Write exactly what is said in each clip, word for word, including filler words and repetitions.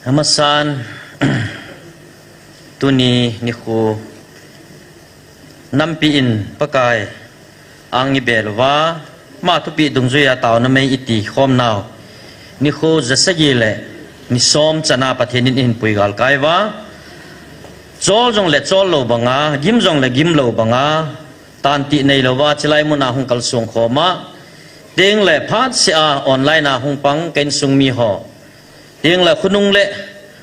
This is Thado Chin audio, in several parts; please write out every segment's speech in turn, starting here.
Amasan, tuni nikho nampi in Pakai ang ibel uva, ama thupi dungjuia taona mei iti khom nau nikho ja sagi le ni som chana Pathen in eihin pui galkai uva, chol jong le chol lou banga, gim jong le gim lou banga, tanti nei louva chilai muna hung kalsong khom a, teng le phat sia online a hung pang ka insung mi ho, teng le khonung le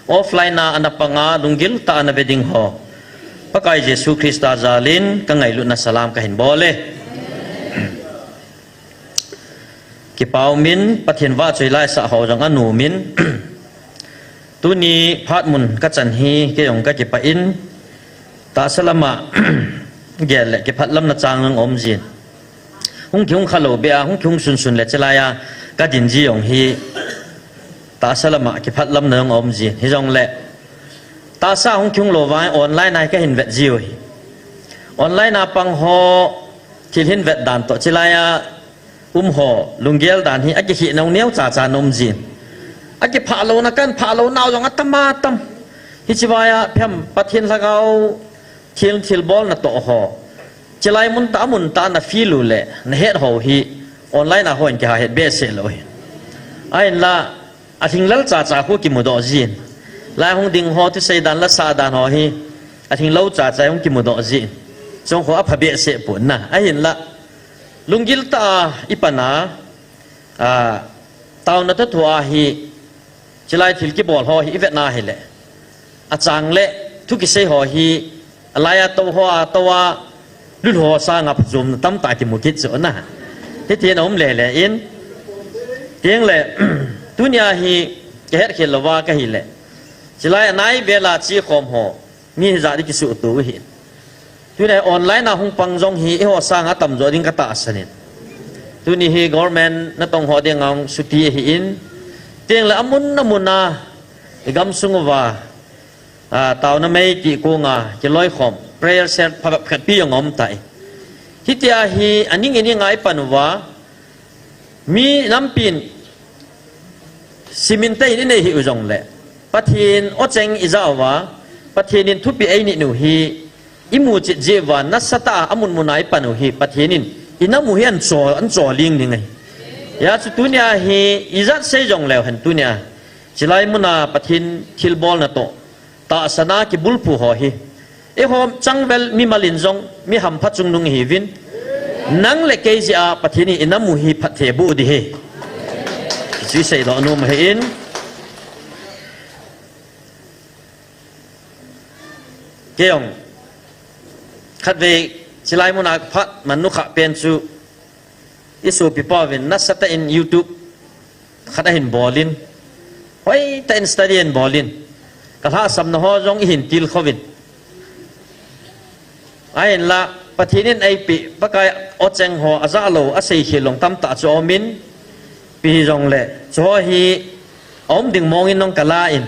offline a ana panga lunggil tah a ana ve ding ho, Pakai Jesu Christa jalin ka ngailutna salam ka hin bol e. Kipah umin, Pathen vahchoi laisah ho jong anom in, tuni phat mun ka chan hi kei jong ka kipah in, tahsa lama gel le kiphat lamna chang jong aum jin. Hung kihung kha lou beh a, hung kihung sunsun le chilai a ka din ji jong hi tahsa lama kiphat lamna jong aum jin. Hijongle tahsa hung kihung lou vang online a hi ka hin vet ji u hi. Online a pang ho thil hin vet dan toh chilai a um ho lunggel dan hi akikhehna neocha cha ana um jin. Akiphah louna, kan phah lounau jong atam atam. Hiche vai a phem Pathen lhagao thil, thilbolna toh ho, chilai mun tah a mun tah a na feel u le na het ho hi online a hon kiha het behseh lou hi. Ahinla, alhinglel cha cha khu kimudoh jin. Lai hung ding ho, thusei dan, la sa dan ho hi alhinglou cha cha hung kimudoh jin. Chong khu apha behseh pon na. Ahinla, lunggil tah a i pan a, a, taona toh thua hi, chilai thil kibol ho hi i vet na hile, achang le thu kisei ho hi, alai a tou ho a tou a, lul ho sanga phachomna tamtah kimu kit chu na. Hiti na um le le in, teng le, tunia hi ka het khel louva ka hile, chilai anai bela chi khom ho, mi hijat di kisuhto u hi. Tuni online a hung pang jong hi eiho sanga atamjo ding ka tahsan in. Tuni hi government natong ho dinga hung suti ahi in. Teng le amun amun a i gamsung uva, a, taona mei ti konga kiloikhom, prayer cell phabep khat pi jong aum tai. Hitia hi aning ining a i pan uva, mi nampin simin tah in i nei hi u jongle, Pathen ocheng i ja uva, Pathen in thupeh ei nei u hi i mu chet jeh uva, nasatah a amun mun a i pan u hi, Pathen in i nam u hi ahin cho, ahin cho ling ning ahi. Hijeh chun tunia hi ijat sei jongleu hen tunia, chilai muna Pathen thilbolna toh tahsan a kibulphu ho hi, eiho changvel mimal in jong mi hampha chungnung ihiuvin, nang le kei jeh a Pathen in i nam u hi phatthei aboh ding ahi. Hichu i seidoh nom ahi in. Kei jong khatvei chilai muna phat man nukha pen chu, i sopipa uvin nasatah in YouTube khat ahin bol in, hoitah in study ahin bol in, ka lhahsamna ho jong i hin tilkhou vin. Ahinla, Pathen in eipeh, Pakai ocheng ho ajah lou, asei khel lou tamtah chu aum in, ipi hijongle, chu ho hi aum ding mong in jong ka la in,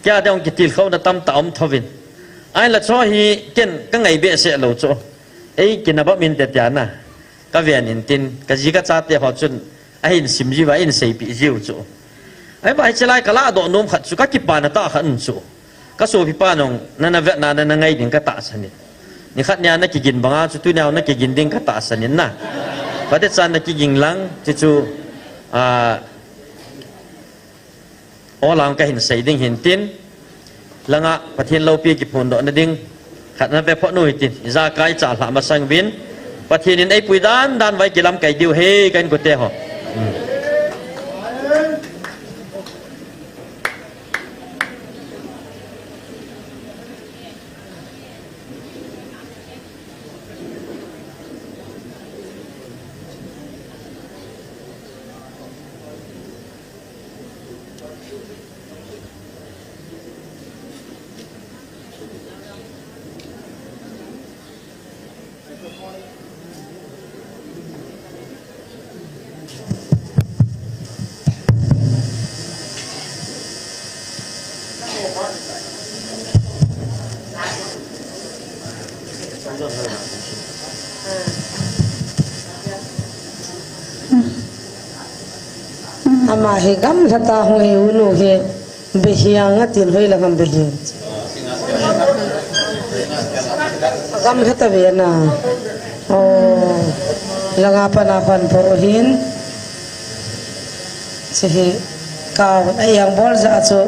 kei a ding jong kitilkhouna tamtah aum thou vin. Ahinla chu ho hi ken ka ngai behseh lou chu, ei kinabam inte tia na ka ven in tin, ka ji ka chate ho chun ahin sim jiuva, ahin seipeh jiu chu. Ahivang hiche lai ka lahdoh nom khat chu, ka kipana tah khat um chu, ka sopipa nung nana vetna nana ngai ding ka tahsan in. Nikhat nia na kigin banga chu tunia na kigin ding ka tahsan in na. Phatechan na kiging lang, chuchu, a, Olang ka hin sei ding hin tin, langa Pathen loupi kiphondohna ding khat na ve phot u hitin, ijakai cha lhah masang uvin, Pathen in eipui dan dan uva i kilamkai diu ahi, ka inkote ho. Hmm. Ama hi gamlha tah hung hi unu hi. Behiang a tin hoi la gam behiang. Gam heta ve na. Oh, langa pan a pan po hin. Sihi ka a yang bol ja chu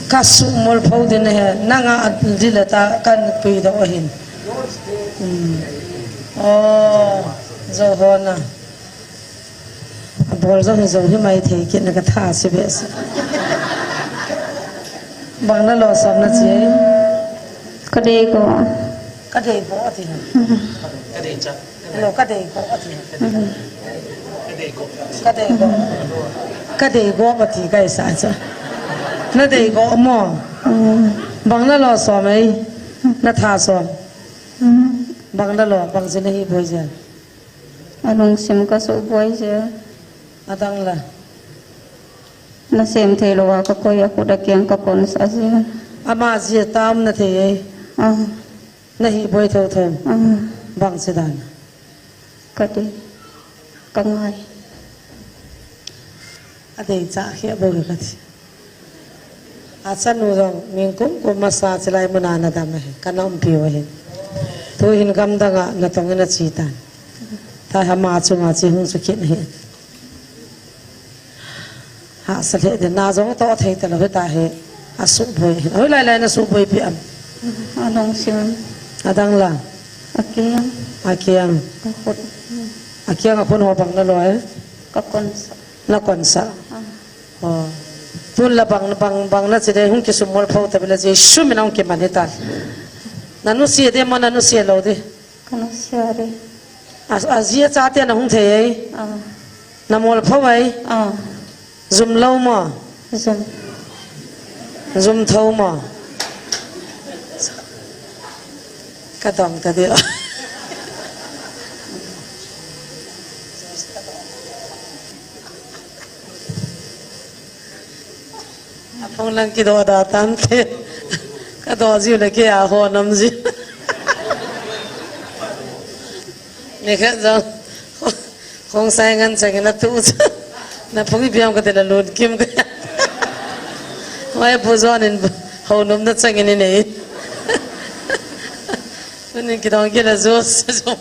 ka su mol pho din he nanga dile ta kan pui do hin. Hmm. Oh, jo ho na. A bol jong hi jong hi mai thei kit na ka tha si be si. Bang na lo som na chi. Ka dei ko. Ka dei ko ati na. Ka dei cha. Lo ka dei ko ati na. Ka dei ko. Ka dei ko ati kai sa cha. Na dei ko mo. Bang na lo som ai. Na tha som. Bang na lo bang si na hi boi ja. Alungsim ka suboi je. Adang la. Na sem thei lou a ka koi a kut a keng ka kon sa je. Ama je tam na thei e. Ah. Na hi boi tho tho. Ah. Bang se dan. Ka ti. Ka ngai. Adei cha khia bou ka ti. Achanu jong, ningkum kum masa chilai muna na dam ahi, kana umpiu ahi. Tuhin gamdang a natong in achi tan. Tahi ama chunga chi hung chu kit ahi. Hahsa lheh din, na jong toh thei talou hita hi. Asuboi ahi. Hoilai lai na suboi pi am. Alungsim. Adang la. Akeng. Akeng. Akhut. Akeng akhun ho bang na loi. Ka kon sa. Na kon sa. Ah. Oh. Tun la bang, bang, bang na chi dei hung kisumol pho ta bila Jesu min a hung kiman hita. Na nusia dei mo, na nusia lou dei. Ka nusia dei. A, aji acha te na hung thei ei. Ah. Na mol pho ei. Ah. Jum lou mo. Jum. Jum tho mo. Ka dong ta dei. Aphung lang kidoh da tante. Kadoh jiu le kei a ho nam ji. Ni khat jong. Khongsai ngan chang in atu. Na phung ipi ham kati na lun kim ka. Mai pu jon in ho nom na chang in nei. Tunin kidong kila jo sa jo.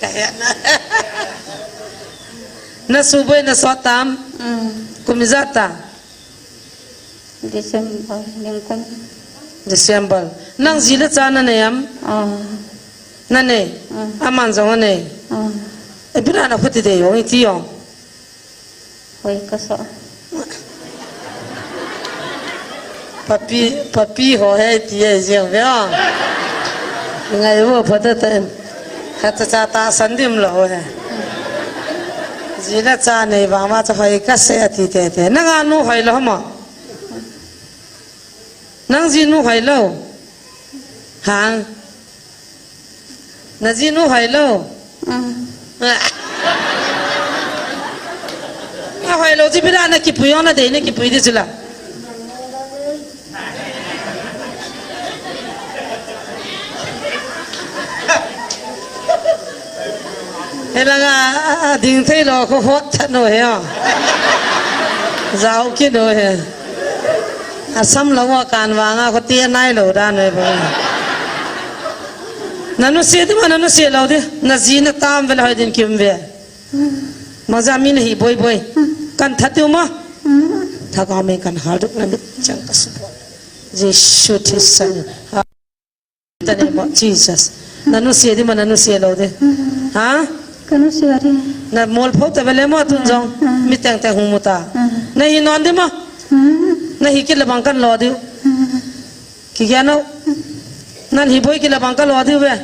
Ka he na. Na suboi na sot tam? Mm. Kum ijat ta? December, ningkum. December. Nang ji le cha na nei am? Ah. Na nei? Ah. Aman jong anei? Ah. E, bira na khuti dei jong, iti jong. Hoi ka sa. Papi, papi ho he ti e jeng ve o. Ngai vo pha ta ta en. Khat cha cha tahsan dim lou he. Ji le cha nei vang ma cha hoi ka se ati tete. Nang a nu hoi lou ma. Nang ji nu hoi lou. Hang. Na ji nu hoi lou. Ah. Ah. Ahoi lou ji bira na kipui o na dei na kipui di sila. He langa, a, a, ding thei lou kho hot that no he o. Jao kit no he. Asam lou a kan vang a kho ti nai lou dan no he bo. Na nusia di ma, na nusia lou di. Na ji na tam ve le hoi din kim ve. Maja mi na hi boi boi. Kan that diu ma. Thagau mei kan hal duk na mit chang ka support. Jesu Christ. In the name of Jesus. Na nusia di ma, na nusia lou di. Ha? Ka nusia di. Na mol pho ta ve le mo tun jong. Mi teng teng hung mu ta. Na hi non di ma. Na hi kit le bang kan lo diu. Kigel o. Nan hi boi kit le bang ka lo diu ve.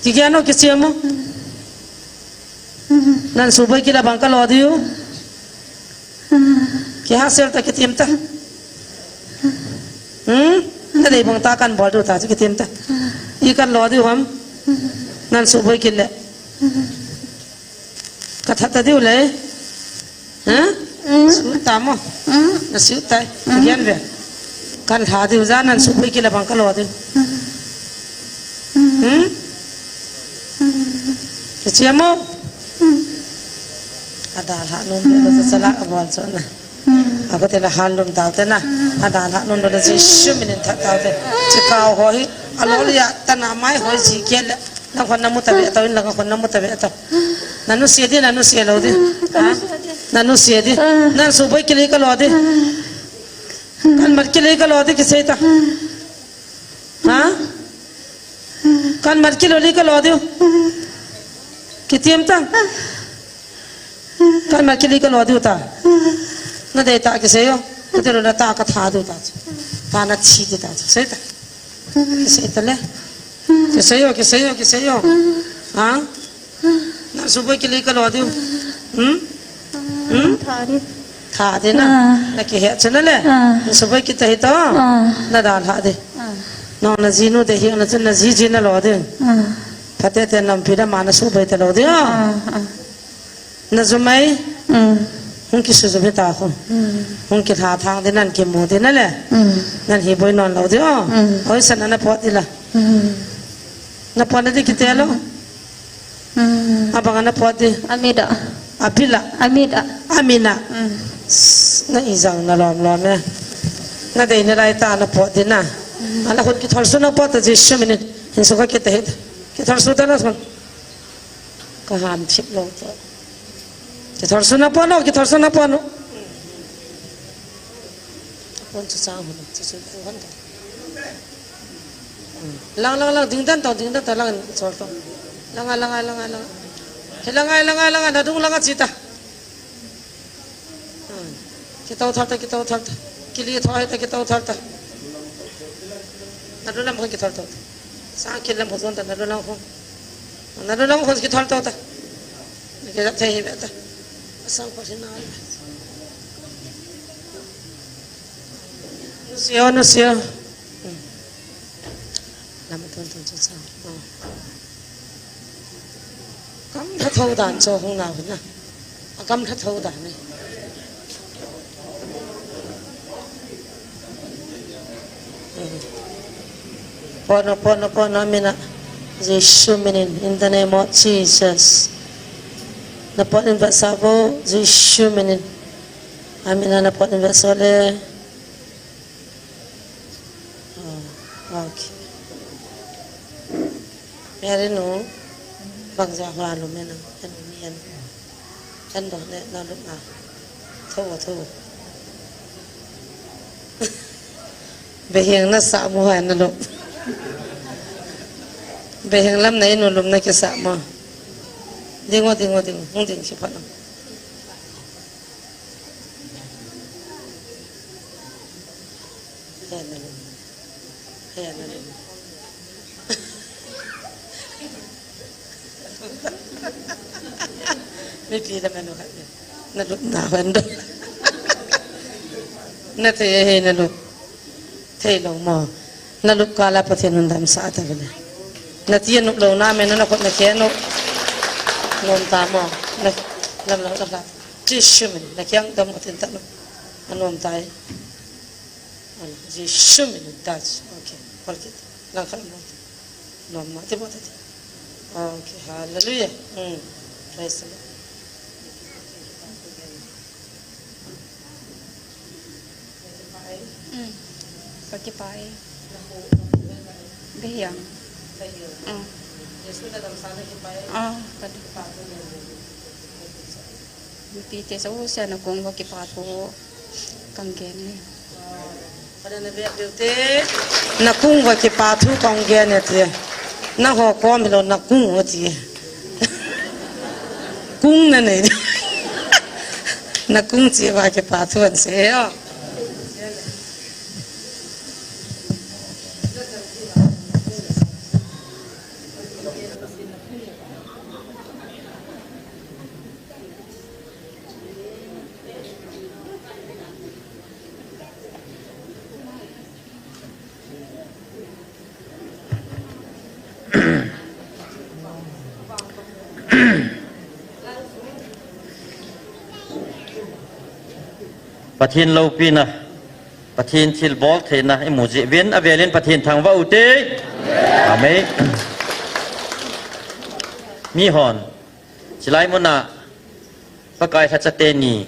Kigel o, kichiem o. Nan suboi kit le bang ka lo diu. Kihasel ta, kitim ta. Hmm? Na dei bang ta kan bol diu ta chu kitim ta. I kan lo diu ham. Nan suboi kit le. Ka that ta diu le. Ha? Mm. Sut ta mo. Mm. Na sut tai. Mm. Kigen ve. Kan tha diu ja nan suboi kit le bang ka lo diu. Mm. Hmm? Mm. Kichiem o. Mm. Adalhah nom doh na, chalak abol chu na. Akhote la hal lum taute na. Adalhah nom doh na, Jesu minin that taute. Chikau ho hi, alol ya, tana mai ho ji kele. Nang khon namu tabe tau, in lang khon namu tabe tau. Nanusie di, nanusie lou di. Ha? Nanusie di. Nan suboi kile kalo di. Kan mat kile kalo di kisei ta. Ha? Kan mat kilo li kalo diu. Kitiam ta. Kan mat kile kalo diu ta. Nadei ta kisei o. Kati lo nata katha diu ta. Ta nathi di ta. Sei ta. Kisei ta le. Kisei o, kisei o, kisei o. Ha? Nan suboi kile kalo diu. Hmm? Hmm? Tha di. Tha di na. Ah. Nakihe chu na le. Ah. Nan suboi kit ta hito. Ah. Nadalhah di. Ah. Nang najinu de hi, na chun naji ji nalo di. Ah. Phatecha nampi da ma nasuboi talou di. Ah, ah. Najumai. Hmm. Hung kisujum hita khu. Hmm. Hung kilha thang di, nan kimu di na le. Hmm. Nan hi boi non lou di o. Hmm. Oi, san ana pot di la. Hmm. Napot na di kite lou. Hmm. Abang ana pot di. Amida. Apila. Amida. Amina. Hmm. Na ijang nalom lom e. Nadei nalai ta napot di na. Hmm. Ana khun kithol su napot ta Jesu minin. Hin su kakit ta hita. Kithol su ta na khun. Kaham thip lou ta. Kithol su napot no, kithol su napot no. Pon chu chang hun, chu chu khu han ta. Lang, lang, lang, ding dan tau, ding dan tau, lang, chol tau. Lang a, lang a, lang a, lang a. He lang a, lang a, lang a, nadung lang a chi ta. Hmm. Kitau thal ta, kitau thal ta. Kili tho hai ta, kitau thal ta. Nadu lam khun kithal tau ta. Sang kil lam khun ta, nadu lam khun. Nadu lam khun kithal tau ta. Kithal thei hi ta. Sang khun na. Nusia, nusia. Hmm. Lam tun tun chu sa. Oh. Kam lha tho dan chu hung nau hin na. A kam lha tho dan ni. Pot no, pot no, pot no, amina. Jesu minin, in the name of Jesus. Napot in vetsah vo, Jesu minin. Amina, napot in vetsah le. Oh, okay. Mary nu, bang ja hoa lum e nang, en mi en. En do ne, na lum a. Tho, tho. Behing nasa mo hai na lum. Behing lam na inu lum na kisa mo. Ding o, ding o, ding o. Hung ding si pha na. He na lum. He na lum. Mipi la manu khat ni. Na lup na hon do. Na thei he na lup. Thei lou mo. Na lup kah la Pathen in damsah ta vele. Na ti a nup lou na me na na khut na khe nup. Nom ta mo. Na lam lou ta la. Jesu min. Na kiang dam ko tin ta nup. A nom tai. Jesu min in touch. Okay. Hold it. Lang khat mo. Nom ma ti mo ti. Okay. Hallelujah. Mm. Praise the Lord. Mm. Pakipai. Behing. Mm. Ah, kadu. Mipi te sa u sia na kung va kipa thu kang gen ni. Nakung va kipa thu kang gen e ti. Nangho kom hilou nakung va ti. Kung na nei. Nakung chi va kipa thu an se o. Pathen loupina, Pathen thilbol theina imu jeh uvin, avelin Pathen thangvah u te. Amen. Mihon, chilai muna, Pakai lhacha teni,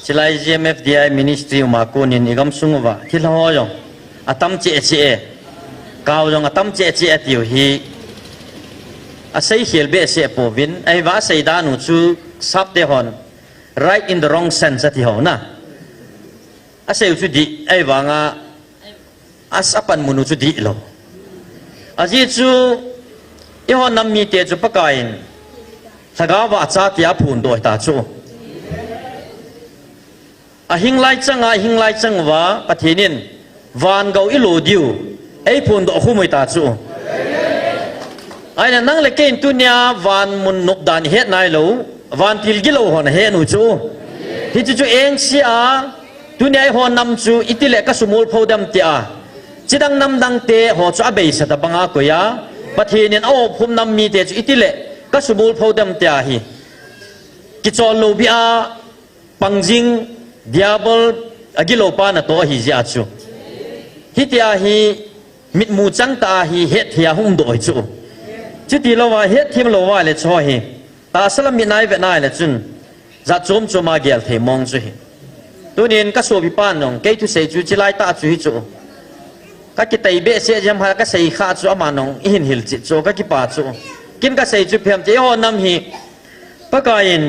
chilai G M F D I ministry uma konin igam sung uva thilha ho jong atam cheh cheh e, kau jong atam cheh cheh e tiu hi asei khel behseh pouvin, ahivang asei dan u chu sapte hon right in the wrong sense ati ho na. Asei u chu dih, ahivanga as apan mun u chu dih lou. Ajeh chu eiho nam mite chu Pakaiyin lhagao va acha tia aphondoh ta chu. Ahing lai changa, ahing lai chang uva Pathen in van gou ilo diu eiphondoh khum u ta chu. Ahile nang le keiin tunia van mun nop dan ihet nailou, vantil gilou hon ahet u chu. Hichu chu engse a, tunia eiho nam chu itile kasumil pho dem tia, chidang nam dangte ho chu abeisa tabanga koi a, Pathen in aopkhum nam mite chu itile kasumil pho dem tia hi kichol lou bia pangjing, diabol, agilou pa natoh ahi jeh a chu. Hitia hi mitmu chang tah a hi hetthei a hung doh hi chu. Chuti louva hetthem louva le chu hi tahsa lam mit nai ve nai le chun jat chom chom a gel thei mong chu hi. Tunin kasopipan jong kei thusei chu chilai tah chu hi chu. Kakitei behseh jeh ham, kasei kha chu aman jong eihin hilchet chu kakipah chu. Ken kasei chu ipi ham ti, eiho nam hi Pakaiyin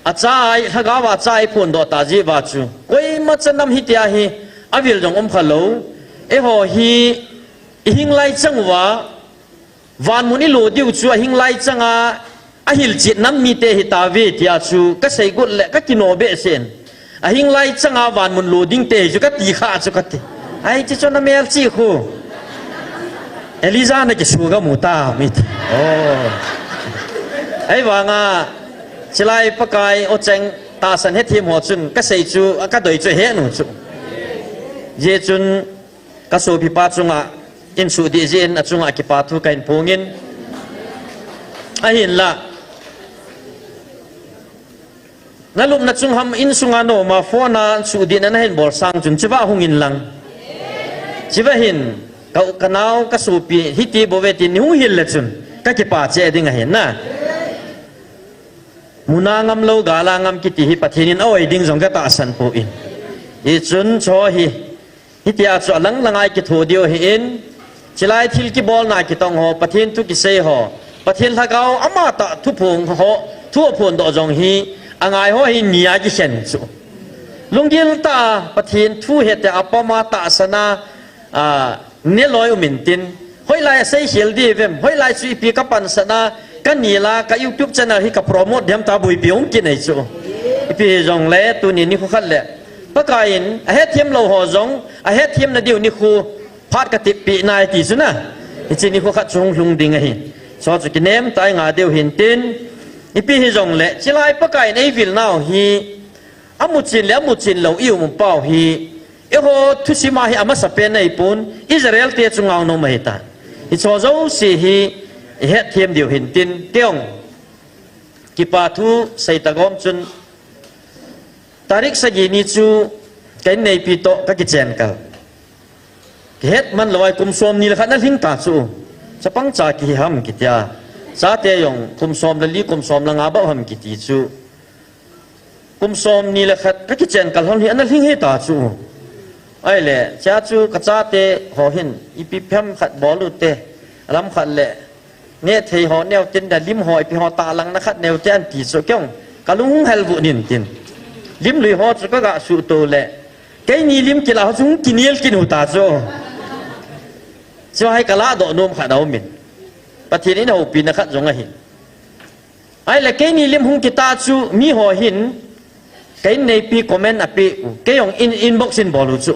acha a, lhagao va acha a eiphondoh ta jeh uva chu koimacha nam hitia hi avil jong um khalou. Eiho hi ihing lai chang uva van mun ilo diu chu ahing lai changa ahilchet nam mite hitauve tia chu kasei got le kakino behseh in. Ahing lai changa van mun lo dingte hi chu kati kha chu kati. Ai, hichu chu namelchih khu. Elijah nakisuga mu ta mite. Oh. Ahivanga chilai Pakai ocheng tahsan hetthem ho chun kasei chu, kadoi chu ahet u chu. Hijeh chun kasopipa chunga insudih jeh in achunga kipathu kahin phongin. Ahinla nalupna chung ham, insunga naum a phone a sudihna nahin bol sang chun chiva hung inlang. Chiva hin ka, kanao kasopi hiti bouve tin neihung hil le chun kakipa cheh ding ahi na. Muna ngam lou, gala ngam kiti hi Pathen in aoi ding jong katahsan poi. Hichun chu hi, hitia chu alang langa ikitho diu ahin, chilai thil kibolna kitong ho, Pathen thu kisei ho, Pathen lhagao amatah thuphong ho, thu aphondoh jong hi angai ho hi nia kikhen chu. Lunggil tah a Pathen thu hete apoma tahsan a, a, neloi um intin, hoilai a seikhel diu vem, hoilai chu ipi kapansatna, kanila, ka YouTube channel hi ka promote diam ta buipi um kinei chu. Ipi hijongle tuni nikho khat le Pakaiyin ahetthem lou ho jong ahetthemna diu nikho phat katipeh nai ti chu na. Hiche nikho khat chu hung lhung ding ahi. Chu chu kinem tah a inga diu hintin, ipi hijongle chilai Pakaiyin eivil nau hi amuchen le amuchen lou i um pau hi, eiho thusim a hi amasapen ahipon, Israel te chu ngau nom ahitan. Hiche jouse hi ihetthem diu hintin, kei jong kipathu seita gom chun, tarik sagi ni chu ka inneipi toh kakichen kal. Kihet man lou a kum somni le khat ana lhing ta chu. Chapang cha kihi ham kitia, chate jong kum som le li, kum som le nga bou ham kiti chu. Kum somni le khat kakichen kal hon hi ana lhing hita chu. Ahile, chea chu kachate ho hin ipi phem khat bol ute, alam khat le nehthei ho neoten da, lim ho ipi ho tahlangna khat neoten ti chu, kei jong kalung hung hel vut intin, lim lui ho chu kaga suhto le, keini lim kila ho chu hung kinel kit uta chu. Chu hi kaladoh nom khat aumin, Pathen in houpina khat jong ahin. Ahile keini lim hung kita chu miho hin ka inneipi comment apeh u, kei jong in, inbox in bol u chu.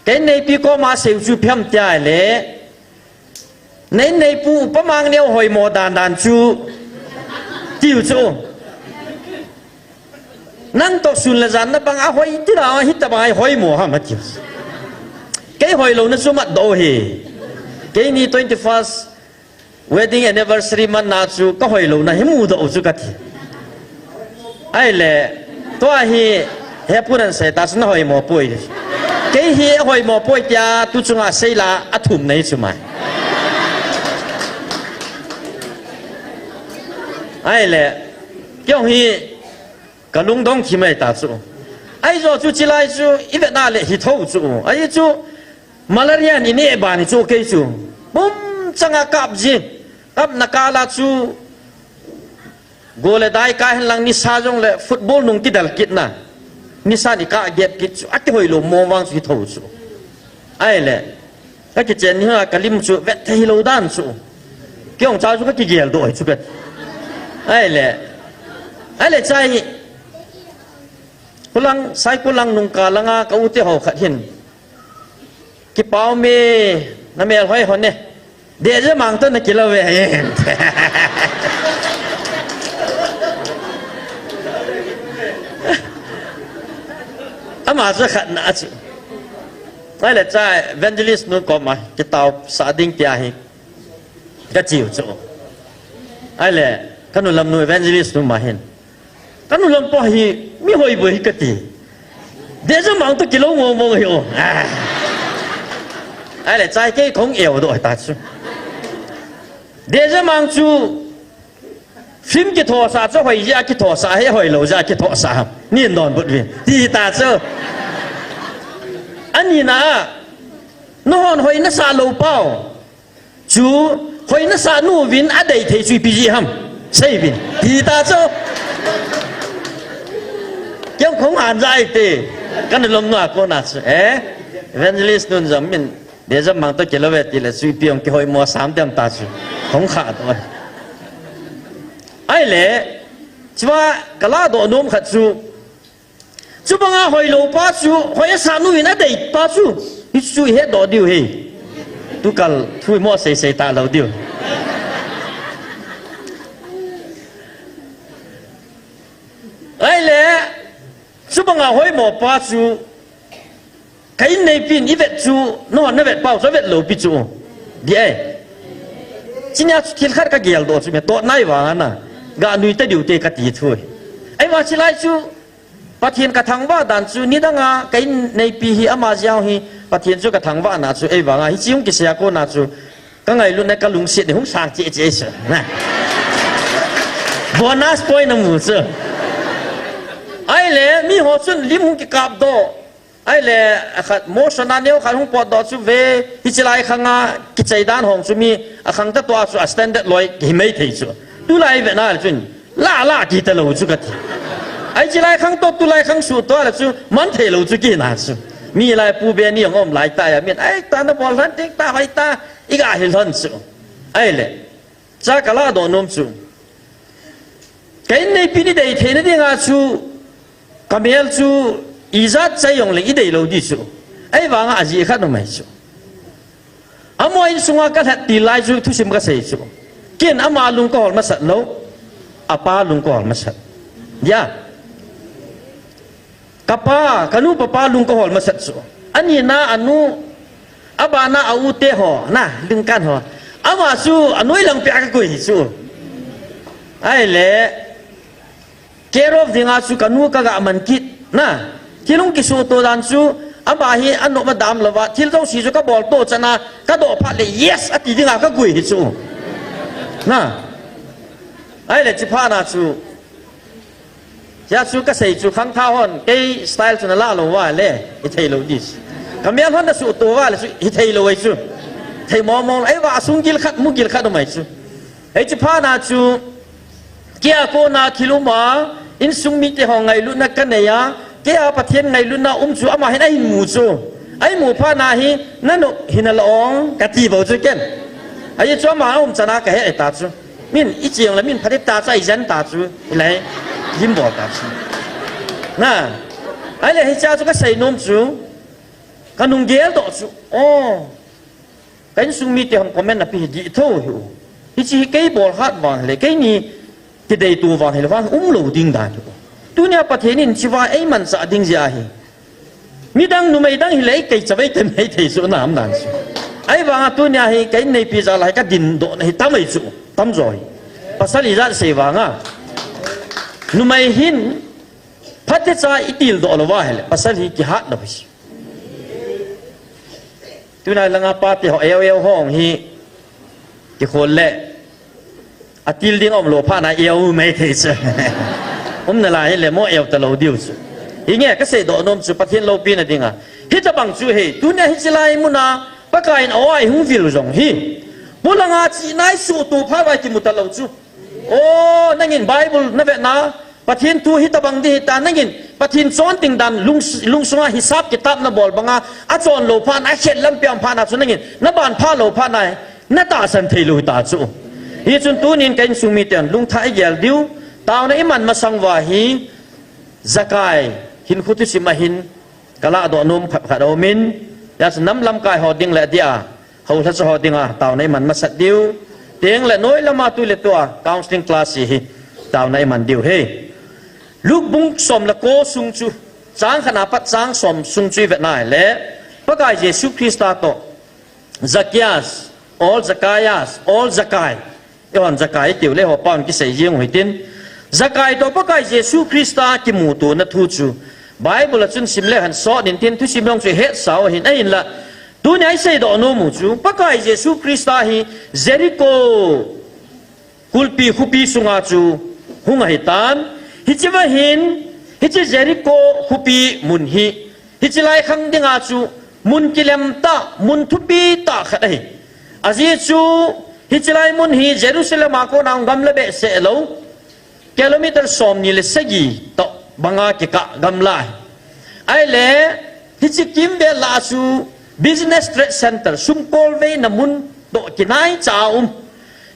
Ka inneipi koma asei u chu ipi ham tia ahile, na inneipu Pamang neo hoimo dandan chu, tiu chu. Nang toh sun le jan nabang ahoi tila hitobang a ihoimo ham atiu. Kei hoilouna chu matdoh u hi. Keini twenty-first wedding anniversary manna chu kahoilouna hi mudoh u chu kati. Ahile, tua hi hepun an seita chu nahoimo poi. Kei hi hoimo poi tia tuchunga seila athum nahi chu mai. Ahile, Kei jong hi kalungdong thim ahi ta chu. Ahi jo chu chilai chu ivet na le hi tho chu. Ahi chu malaria ni ne bani chu kei chu. Pum changa kap ji. Kap na kala chu go le dai ka hen lang nisa jong le football nung kidal kit na. Nisa ni ka gep kit chu. Akihoi lou mo vang chu hi tho chu. Ahile, ka kichen hi a ka lim chu vet thei lou dan chu. Kei jong cha chu ka kigel doh chu vet. Ahile, ahile chai. Kulang, sai kulang nung ka langa ka u te ho khat hin. Kipau me, na mel hoi hon e. Deja mang to na kilo ve. Ama chu khat na chu. Ahile cha evangelist nu koma kitao sa ding tia hi. Ka chiu chu. Ahile, ka nu lam nu evangelist nu ma hin. Ka nu lam pa hi, mi hoi boi hi ka ti. Deja mang to kilo mo mo hi o. Ah. Ahile, chai kei kong eu doh ta chu. Deja mang chu, film kitho sa chu hoi ja kitho sa he hoi lou ja kitho sa. Ni don but vi. Ti ta chu. Ani na, no hon hoi na sa lou pau. Chu, hoi na sa nu vin a dei thei chu ipi ji ham. Sei vin. Ti ta chu. Kei jong kong an ja ai te. Ka nu lam nu a kona chu. Eh? Evangelist nun jam min. Deja mang to kilo ve ti le chu ipi jong kihoi mo sam dem ta chu. Kong kha to. Ahile, chua ka la doh nom khat chu. Chubanga hoi lou pa chu, hoi a sa nu in a dei pa chu. Hi chu he doh diu he. Tu kal thu mo sei sei ta lou diu. Ahile, chubanga hoi mo pa chu. Ka in nei pin i vet chu, no na vet pau chu vet lou pi chu. Di ai. Chinia chu thil khat ka gel doh chu me to nai vang ana. Ga nui ta diu te ka ti thu. Ai ma chilai chu. Pathen ka thangvah dan chu nidanga ka in neipi hi ama jeh a hi Pathen chu ka thangvah na chu ei vanga hi chi hung kisei a kona chu ka ngailutna ka lungset ni hung sang cheh cheh chu. Na. Bonus point na mu chu. Ahile mi ho chun lim hung kikap doh. Ahile a khat motion a neo khat hung pot doh chu ve hi chilai khanga kichei dan hong chu mi a khang ta to a chu a standard loi ki hi mai thei chu. Tulai ve na chun. La, la, ti ta lou chu ka ti. Ai chi lai khang to, tu lai khang su to la chu, man thei lou chu ki na chu. Mi lai pu be ni ngom lai ta ya, min, ai ta na bol han ting ta, hoi ta, i ga hi lhon chu. Ahile, cha ka la doh nom chu. Ka in neipi ni dei thei na dinga chu, ka mel chu, i jat chai jong le i dei lou di chu. Ai vanga a ji khat no mai chu. Amaho insunga ka lhat til lai chu thusim ka sei chu. Ken ama lung ka hol masat lou. Apa lung ka hol masat. Ya. Ka pa, ka nu papa lung ka hol masat chu. Ani na anu, abana a u te ho, na, lung kan ho. Ama chu, a noi lang pe a ka koi chu. Ahile, Care of dinga chu ka nu ka ga man kit. Na, thil hung kisu to dan chu, ama hi a nom a dam lou va, thil jouse chu ka bol to chana, ka doh phat le, yes, a ti dinga ka gui hi chu. Na, ahile chi pha na chu. Hia chu ka sei chu khang tha hon, kei style chu na la lou va le, i thei lou dis. Ka mel hon na su to va le chu, i thei lou ai chu. Thei mo mo, ai va sung gil khat, mu gil khat mai chu. Ei chi pha na chu, Kei a kona thil um a, insung mite ho ngailutna ka nei a, kei a Pathen ngailutna um chu ama hin a hin mu chu. A hin mu phat na hi, na nop hin a la ong, ka ti bou chu ken. A hi chu ama a um chana ka he ta chu. Min, i chiang la min phat ta chu, a i jan ta chu, i lai, lim bol ta chu. Na, a le hi cha chu ka sei nom chu, ka nung gel doh chu. Oh. Ka insung mite hon comment na pi hi di tho hi u. Hichi hi kei bol hat vang le, kei ni ti dei tu vang le, vang um lo ding dan hi u. Tunia Pathen in chiva ei man sa ding jia hi. Midang numei dang hi le, kei chavei te mei thei su nam dan su. Ai vanga tunia hi, kei nei pi ja lai ka din doh na hi tam ei su, tam jo hi. Pasal i jat sei vanga. Numei hin, phat te cha i til doh lo va hi le, pasal hi ki hat lo hi. Tunai langa pa te ho eu eu hong hi kikhol le a til ding om lo pha na eu mai thei che. Umna lai hi le mo eu ta lo diu chu. Hi nge ka seidoh nom chu Pathen loupina dinga. Hitabang chu hi, tunia hiche lai muna, Pakai in aw a ihung vil jong hi. Polanga chihna isuhtoh phat uva kimu ta lo chu. O, nangin Bible na vetna, Pathen thu hitabang ding hita, nangin Pathen chonting dan lung, lungsunga hisap kitab na bol banga, achon lou phat na, akhet lampi a um phat na chu nangin, na ban pha lou phat na, na tahsan thei lou hita chu. Hichun tunin ka insung miten, lungthah igel diu, taona iman masang uva hi, Zakai, hinkho thusim a hin, ka lahdoh nom khat khat aumin, hijeh chun nam lamkai ho ding le dia, Houlhacha ho dinga taona iman masat diu. Teng le noi lama tu le tua counseling class hi taona iman diu hi. Luke bung som le ko sung chu, chang khat na pat chang som sung chu ivet na le, Pakai Jesu Christa toh, Zacchaeus, or Zacchaeus, or Zakai. Eihon Zakai tiu le ho pan kisei jing u hitin. Zakai toh Pakai Jesu Christa kimuto na thu chu Bible a chun sim le hen sot in tin thusim long chu hetsau ahin ahinla. Tunia iseidoh nom u chu Pakai Jesu Christa hi Jericho kulpi khopi sunga chu hung ahitan. Hichea hin, hiche Jericho khopi mun hi, hiche lai khang dinga chu mun kilem tah, mun thupi tah khat ahi. Ajeh chu, hiche lai mun hi Jerusalem a kona hung gamla behseh lou, kilometer somni le sagi toh banga kikah gamla ahi. Ahile, hiche kimvel lah a chu business trade center, sumkolveina mun toh kinai cha a um.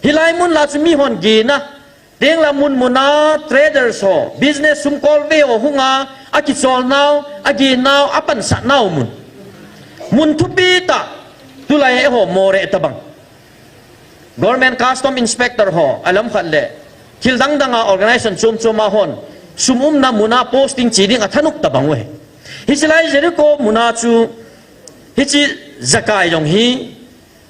Hilai mun lah a chu mihon gena, Teng le mun muna traders ho, business sumkolvei ho hunga, akicholnau, agenau, apansatnau mun. Mun thupi tah, tulai eiho Moreh tabang. Government custom inspector ho, alam khat le, thil dang danga organization chom choma hon, sum umna muna posting che ding athanop tabang uve. Hiche lai Jericho muna chu, hiche Zakai jong hi,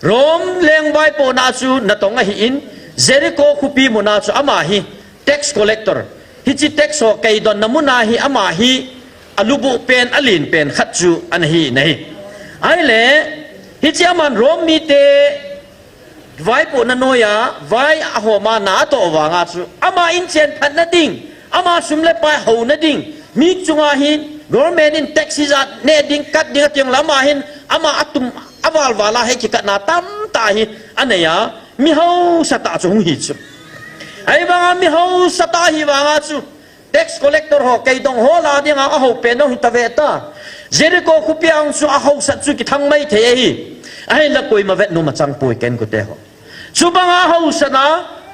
Rome leng vaipohna chu natong ahin, Jericho khopi muna chu ama hi tax collector. Hiche tax ho kaidonna muna hi ama hi alubuh pen, alen pen khat chu ana hi nahi. Ahile, hiche aman Rome mite vaipohna noiya, vai ahoma na atoh vanga chu, ama inchen phatna ding, ama sum le pai houna ding, mi chunga hin, government in tax hijat neh ding, kat ding ati jongle ama hin, ama atum, aval vala hi kikatna tamtah hi anei a, mi hausa tah chu hung hi chu. Ahivanga mi hausa tah hi vanga chu, tax collector ho, kaidong ho lah dinga ahou pen jong hitave ta. Jericho khopia hung chu ahousat chu kithang maithei ahi. Ahinla koima vetnom achang poi ken kote ho. Chubanga ahousatna,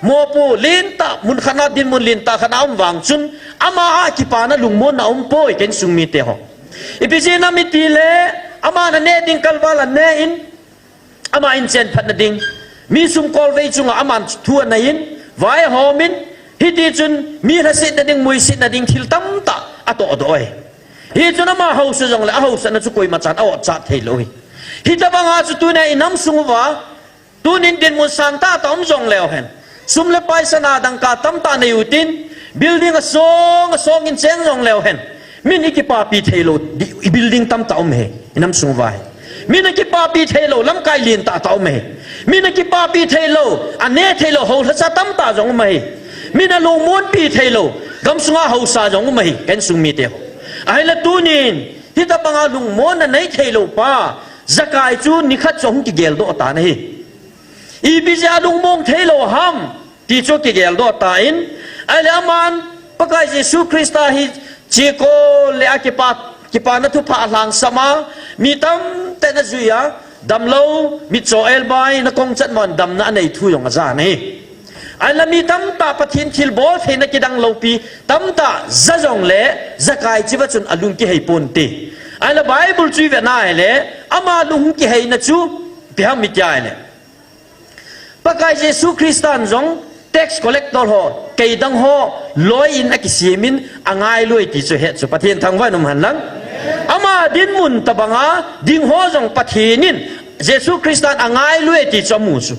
mopo lentah, mun khatna dinmun lentah khatna um vang chun, ama a kipana lungmonna um poi ken sung mite ho. Ipi jeh inem itile, ama na neh ding kalval aneh in, ama inchen phatna ding, mi sumkolvei chunga aman thu anei in, vai ahom in, hiti chun mi lhasetna ding, muisetna ding thil tamtah atohdoh e. Hichun ama hausa jongle, ahousatna chu koima chan a-otchat theilou hi. Hitobanga chu tunia inam sung uva, tunin dinmun sangtah tah um jongleu hen, sum le pai sana dangka tamtah nei utin, building asong asong in cheng jongleu hen, min ikipapi theilou di, building tamtah um e, inam sung uva hi. Min akipapi theilou lamkai lentah tah um e. Min akipapi theilou, aneh theilou houlhacha tamtah jong um e. Min alungmonpi theilou gamsunga hausa jong um e, ken sung mite ho. Ahinla tunin, hitobanga lungmonna nei theilou pa Zakai chu nikhat chu ahung kigeldoh tan ahi. Ipi jeh a lungmong theilou ham ti chu kigeldoh tan, ahile aman Pakai Jesu Christa hi chekol le akipa, kipana thupha alhangsam a, mi tamtah in ajui a, damlou, mitcho elbai, nakong chatmon damna anei thu jong ajan ahi. Ahinla mi tamtah Pathen thilbol theina kidang loupi tamtah ja jongle, Zakai cheuva chun alung kihei ponte. Ahinla Bible chu ivet na ahile, ama lung kiheina chu ipi ham iti ahile, Pakai Jesu Christan jong tax collector ho, kaidong ho, loi in akisem in angailui ti chu het chu Pathen thangvah in um hen lang. Ama dinmun tobanga ding ho jong Pathen in Jesu Christan angailui ti chu amu chu.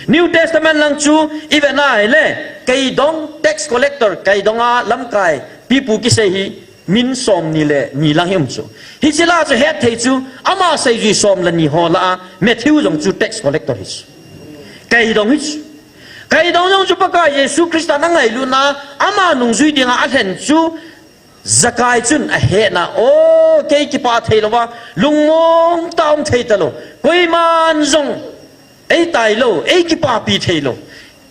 New Testament lang chu ivet na ahile, kaidong tax collector, kaidonga lamkai pipu kisei hi min somni le ni lang hi um chu. Hiche lah chu hetthei chu, ama seijui som le ni ho lah a Matthew jong chu tax collector hi chu. Kaidong hi chu. Kaidong jong chu Pakai Jesu Christa na ngailutna, ama nungjui dinga alhen chu Zakai chun ahetna, o, kei kipah thei louva, lungmong tah um thei talou. Koiman jong ei tailou, ei kipapi thei lou.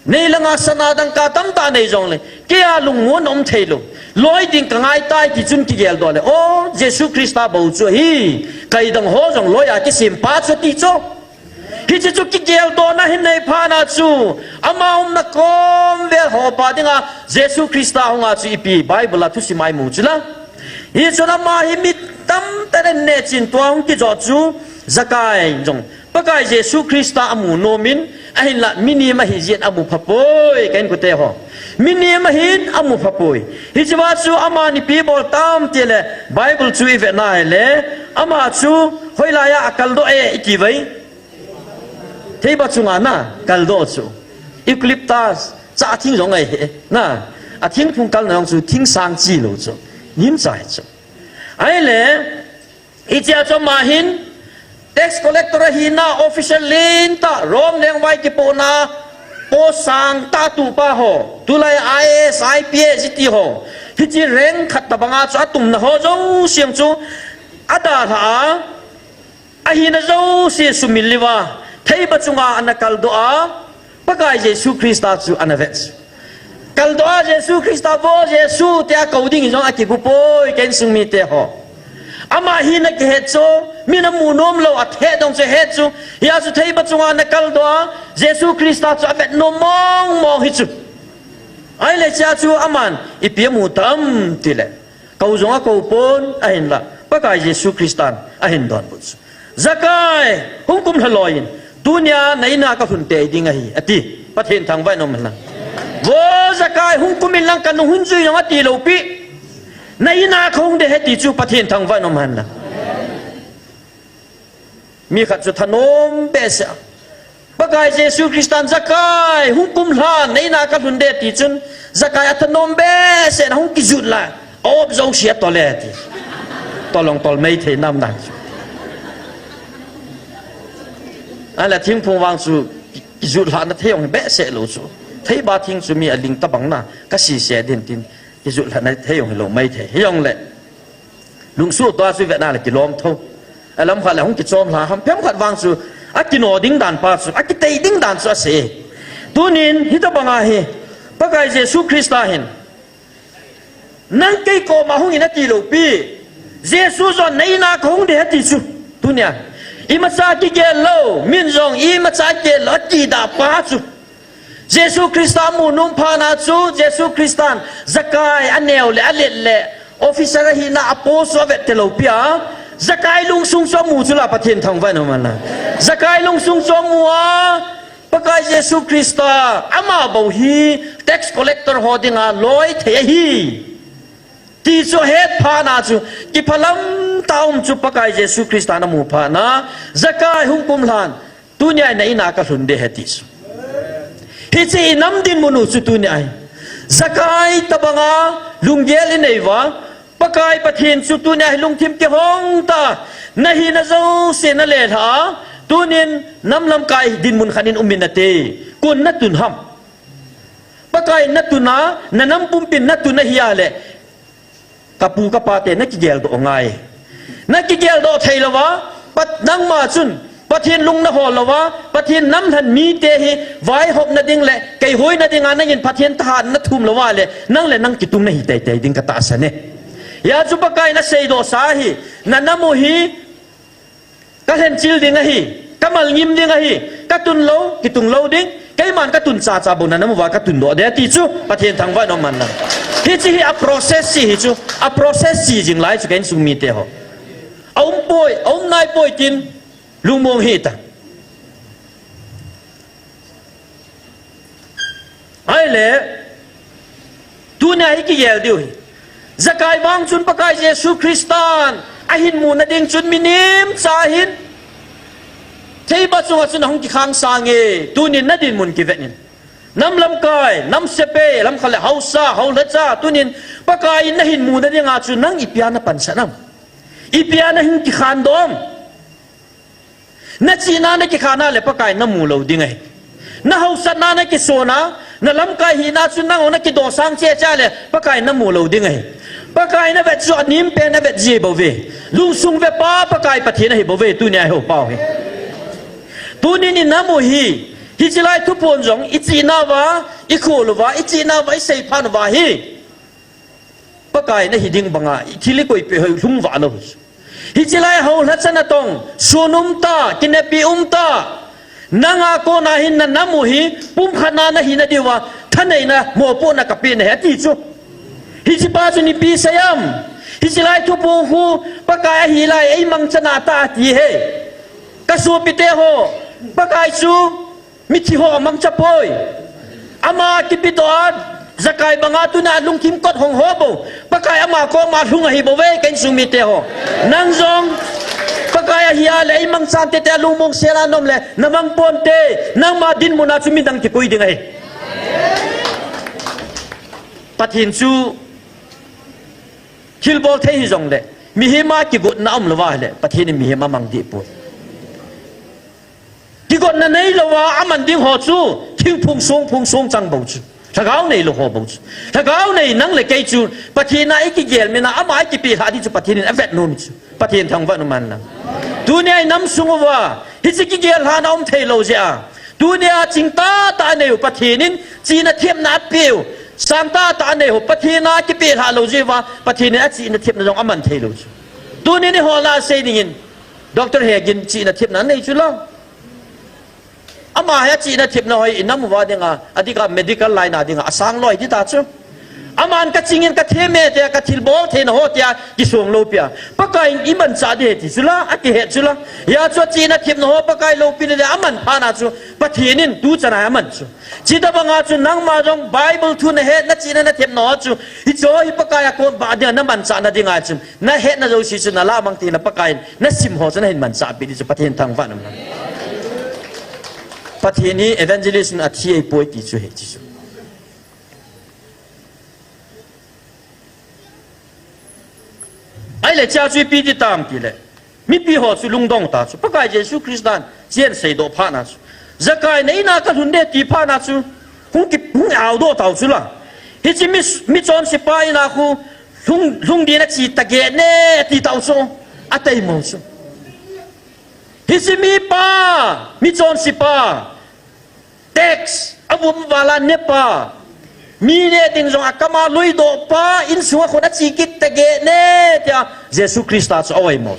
Nei langa sana dangka tamtah nei jongle, kei a lungmong um thei lou. Loi ding ka ngai tai ti chun kigeldoh le, o, Jesu Christa bou chu ahi, kaidong ho jong loi a kisem pa chu ti chu. Hiche chu kigeldohna hin nei phat na chu, ama umna kom vel ho pa dinga Jesu Christa hunga chu ipi Bible a thusim a imu chu la. Hichun ama hi mi tamtah in neh chin tua hung kijot chu Zakai jong Pakai Jesu Christa amu nom in, ahinla minim ahi jeh in amu pha poi, ka inkote ho. Minim ahin amu pha poi. Hiche va chu aman ipi bol tam ti le, Bible chu i vet na le, ama chu hoilai a akaldoh e i ti uve. Theiba chunga na kaldoh chu. Eucalyptus, cha thing jong ahi na. A thingphung kalna jong chu thing sang chi lou chu. Nim chai chu. Ahile, hichea chu ama hin tax collector ahina, officer lentah, Rome lengvai kipohna post sangtah tupa ho. Tulai I A S, I P S iti ho. Hiche rank khat tobanga chu atumna ho jouse chu adalha a. Ahina jouse sumil uva, theiba chunga ana kaldoh a, Pakai Jesu Christa chu ana vet chu. Kaldoh a Jesu Christa, vo Jesu, tia kou ding jong akigu poi, ka insung mite ho. Ama hina kihet chu, min amu nom lou, ahet dong chu ahet chu. Hia chu theiba chunga ana kaldoh a, Jesu Christa chu avet nom mong mong hi chu. Ahile chea chu aman ipi amu tam ti le, kou jong akou pon, ahinla Pakai Jesu Christan ahin donbut chu. Zakai, hung kumlha loi in, tunia na ina kalhun tei ding ahi, ati. Pathen thangvah in um hen lang. Vo Zakai, hung kum in lang, ka nungjui jong ati lou pi. Na ina kahung ding ahi ti chu Pathen thangvah in um hen lang. Mi khat chu thanom behseh a, Pakai Jesu Christan, Zakai, hung kumlha, na ina kalhun ding ti chun, Zakai athanom behseh in ahung kijut lha, a-op jouse atol e ti. Tolong tol mai thei nam dan chu. Ahile thingphung vang chu kijut lhahna thei jong hi behseh lou chu. Theiba thing chu mi aling tobang na, ka sese din tin, kijut lhahna thei jong hilou mai thei. Hijongle, lungsuh tua chu vetna le kilom tho. Alam khat le hung kichom lha ham, phem khat vang chu akino ding dan pa chu, akitei ding dan chu asei. Tunin hitobang ahi, Pakai Jesu Christa hin, nang kei koma hung in ati lou pi. Jesu jong na ina kahung ding ahi ti chu. Tunia, imacha kigel lou, min jong imacha kigel lou, akidah pa chu. Jesu Christa amu nom phat na chu, Jesu Christan Zakai aneo le alet le, officer ahina a post chu avet te lou pi a, Zakai lungsung chu amu chu la, Pathen thangvah in um hen lang. Zakai lungsung chu amu a, Pakai Jesu Christa, ama bou hi tax collector ho dinga loi thei ahi ti chu ahet phat na chu, kiphalam tah um chu Pakai Jesu Christan amu phat na, Zakai hung kumlhan, tunia na ina kalhun ding ahi ti chu. Hiche i nam dinmun u chu tunia hi, Zakai tobanga lunggel inei uva, Pakai Pathen chu tunia hi lungthim kihong tah a, na hina jouse na lelha a, tunin nam lamkai dinmun khat in um in nate, kon natun ham? Pakai natun a, na nam pumpin natun ahile, ka pu ka pa te, na kigeldoh ngai. Na kigeldoh thei louva, Pat-, nangma chun Pathen lung nahol louva, Pathen namlhen mite hi vaihopna ding le keihoina dinga nangin Pathen thahat nathum louva le, nang le nang kitung nahi teitei ding katahsan e. Hia chu Pakai in aseidoh sa hi, na nam u hi kalhenchil ding ahi, kamalngim ding ahi, katun lou, kitung lou ding, keiman katun chacha bou na nam uva katundoh ding ti chu, Pathen thangvah in um hen lang. Hiche hi a process hi, hi chu, a process jing lai chu ka insung mite ho. Aum poi, aum nai poi tin, lungmong hih tan. Ahile, tunia hi kigel diu hi. Zakai vang chun Pakai Jesu Christan ahin muna ding chun minim cha hin, theiba chunga chun ahung kikhang sang e, tunin na dinmun kivet in. Nam lamkai, nam sepai, lamkhat le haosa, haolha cha, tunin Pakai in nahin muna dinga chu nang ipia napansan am? Ipia nahin kikhandoh am? Nachihna nakikhan a le Pakai namu lou ding ahi. Na hausatna na kisona, na lamkai hina chu nang na kidosang che cha le, Pakai na mu lou ding ahi. Pakai na vet chu anem pen na vet ji bou ve. Lungsung ve pa Pakai Pathen ahi bou ve, tunia hi ho pau hi. Tunin i nam u hi, hiche lai thuphon jong, i chihna uva, i khol uva, i chihna uva, i seiphat uva hi. Pakai na hi ding banga, i thil i koipeh hoi lhung vah lou. Hiche lai ho lhacha na tong, sun um ta, kinepi um ta. Nanga kona hin na nam u hi, pumkhat na na hina diuva, thaneina, mopohna kapeh nahi ati chu. Hiche pa chu nipi seiya. Hiche lai thuphon khu, Pakai ahi lai, ei mangcha na ta ati hi. Ka sopite ho, Pakai chu, mithi ho amangcha poi. Ama kipedoh a, Zakai banga tuna lungthim kot hong ho bou. Pakai ama koma lhung ahi bou ve, ka insung mite ho. Nang jong, Pakai ahi a le, ei mangchan tete a lungmong sela nom le, na mang ponte, nangma dinmun a chu midang kipui ding ahi. Pathen chu, thilbol thei hi jong le, mihem a kigotna um lou va le, Pathen in mihem amang deh poi. Kigotna nei louva, aman ding ho chu, thingphung songphung song chang bou chu. Lhagao nei lou ho bou chu. Lhagao nei nang le kei chu, Pathen a i kigel mina, ama i kipelhah ding chu, Pathen in avet nom chu. Pathen thangvah in umhen lang. Tunia i nam sung uva, hiche kigel lhahna um thei lou jeh a. Tunia ching tahtah anei u, Pathen in chihna thepna apeh u. Sang tahtah anei u, Pathen a kipelhah lou jeh uva, Pathen in achihna thepna jong aman thei lou chu. Tunin i ho lah a sei dingin, Doctor Hegin chihna thepna anei chu la. Ama hi achihna thepna hoi, i nam uva dinga, adih a medical line a dinga, asang loi ding ta chu. Aman ka chingin ka them e tia, ka thilbol theina ho tia, kisong lou pia. Pakai in i manchah ding ahi ti chu la, akihet chu la. Hia chu achihna thepna ho, Pakai loupi le aman phat na chu, Pathen in tu chan a aman chu. Chuti banga chu nangma jong Bible thu na het, na chihna na thepna ho chu, hiche hi Pakai a kon ba dinga na manchah na dinga chu. Na hetna jouse chu na lah mang teng le Pakai in na sim ho chu na hin manchah pi ding chu Pathen thangvah in um lang. Pathen hi evangelist in athi ahipoi ti chu hi ti chu. Ahile chea chu ipi ti tam ti le. Mipi ho chu lungdong ta chu. Pakai Jesu Christan chea aseidoh phat na chu. Zakai na in a ka lhun ding ti phat na chu. Hung ki, hung aodoh tau chu la. Hiche mi, michonse pa in a khu lhung, lhung ding na chi ta ge ne ti tau chu. Ataimo chu. Hiche mipa, michonse pa. Tax, avum vala ne pa. Mi neh ding jong akam a luidoh pa, insung a khun achi kit ta ge ne, tia Jesu Christa chu a-oimo.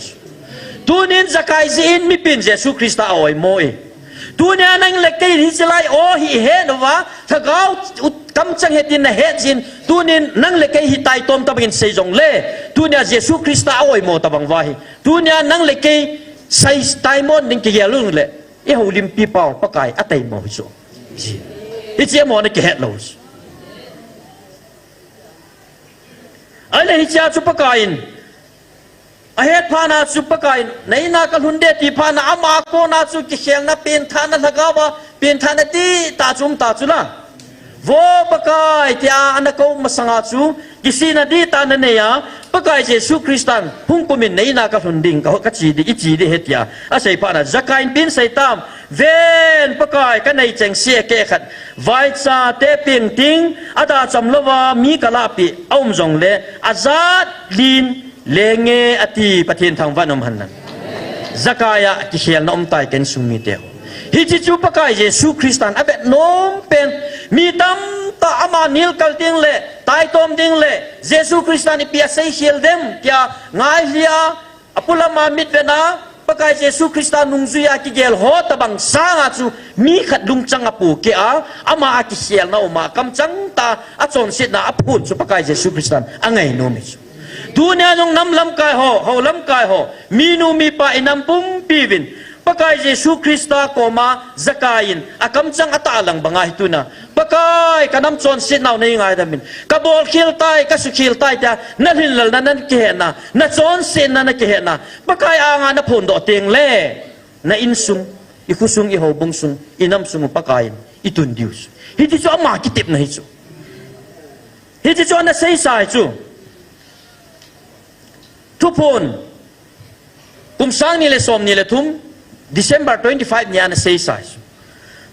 Tunin Zakai jeh in mipin Jesu Christa a-oimo e. Tunia nang le kei hiche lai o hi het uva, lhagao ut kamchang het in na het jin, tunin nang le kei hi taitom tabang in sei jong le, tunia Jesu Christa a-oimo tabang uva hi. Tunia nang le kei sai taimon ding kigel u le. I houlimpi pau, Pakai ataimo hi chu. Hiche mo na kihet lou. Ahile hichea chu Pakai in. Ahet phat na chu Pakai in. Na in a ka lhun ding ti phat na ama kona chu kikhelna pengthahna lhagao a. Pengthahna dihtah chu um ta chu la. Vo Pakai, tia ana kou masanga chu, kisihna dihtah na nei a, Pakai Jesu Christan, hung kumin na in a ka lhun ding, ka, ka chi ding, i chi ding ahi tia, asei phat na, Zakai in ipi asei tam, ven, Pakai, ka nei chengse akeh khat, vaicha te peng ting, ada cham louva, mi ka lahpeh, aum jongle, ajat lin, Lenge ati Pathen thangvah in um hen lang. Zakai a kikhelna um tai ka insung mite ho. Hiche chu Pakai Jesu Christan avet nom pen mi tamtah ama nilkal ding le, taitom ding le, Jesu Christan ipi asei khel dem tia ngailhia, apulama mitvetna, Pakai Jesu Christa nungjui a kigel ho tabang sanga chu mi khat lungchang apohkeh a, ama a kikhelna um a kamchang tah a chonsetna aphon chu Pakai Jesu Christan angainom e chu. Tunia jong nam lamkai ho, hou lamkai ho, minu mipa i nam pumpi uvin, Pakai Jesu Christa koma Zakai in, akamchang atahlang banga hi tuna, Pakai, ka nam chonsetnau nei ngaidam in, ka bolkhel tai, ka sukhel tai tia, na lhinlelna, na kihetna, na chonsetna, na kihetna, Pakai anga na phondoh teng le, na insung, i khosung, i houbung sung, i nam sung u Pakai in, i tun diu chu. Hiche chu ama kitepna hi chu. Hiche chu ana seisa hi chu. Thuphon, kum sang ni le som ni le thum, December twenty-five ni ana seisa hi chu.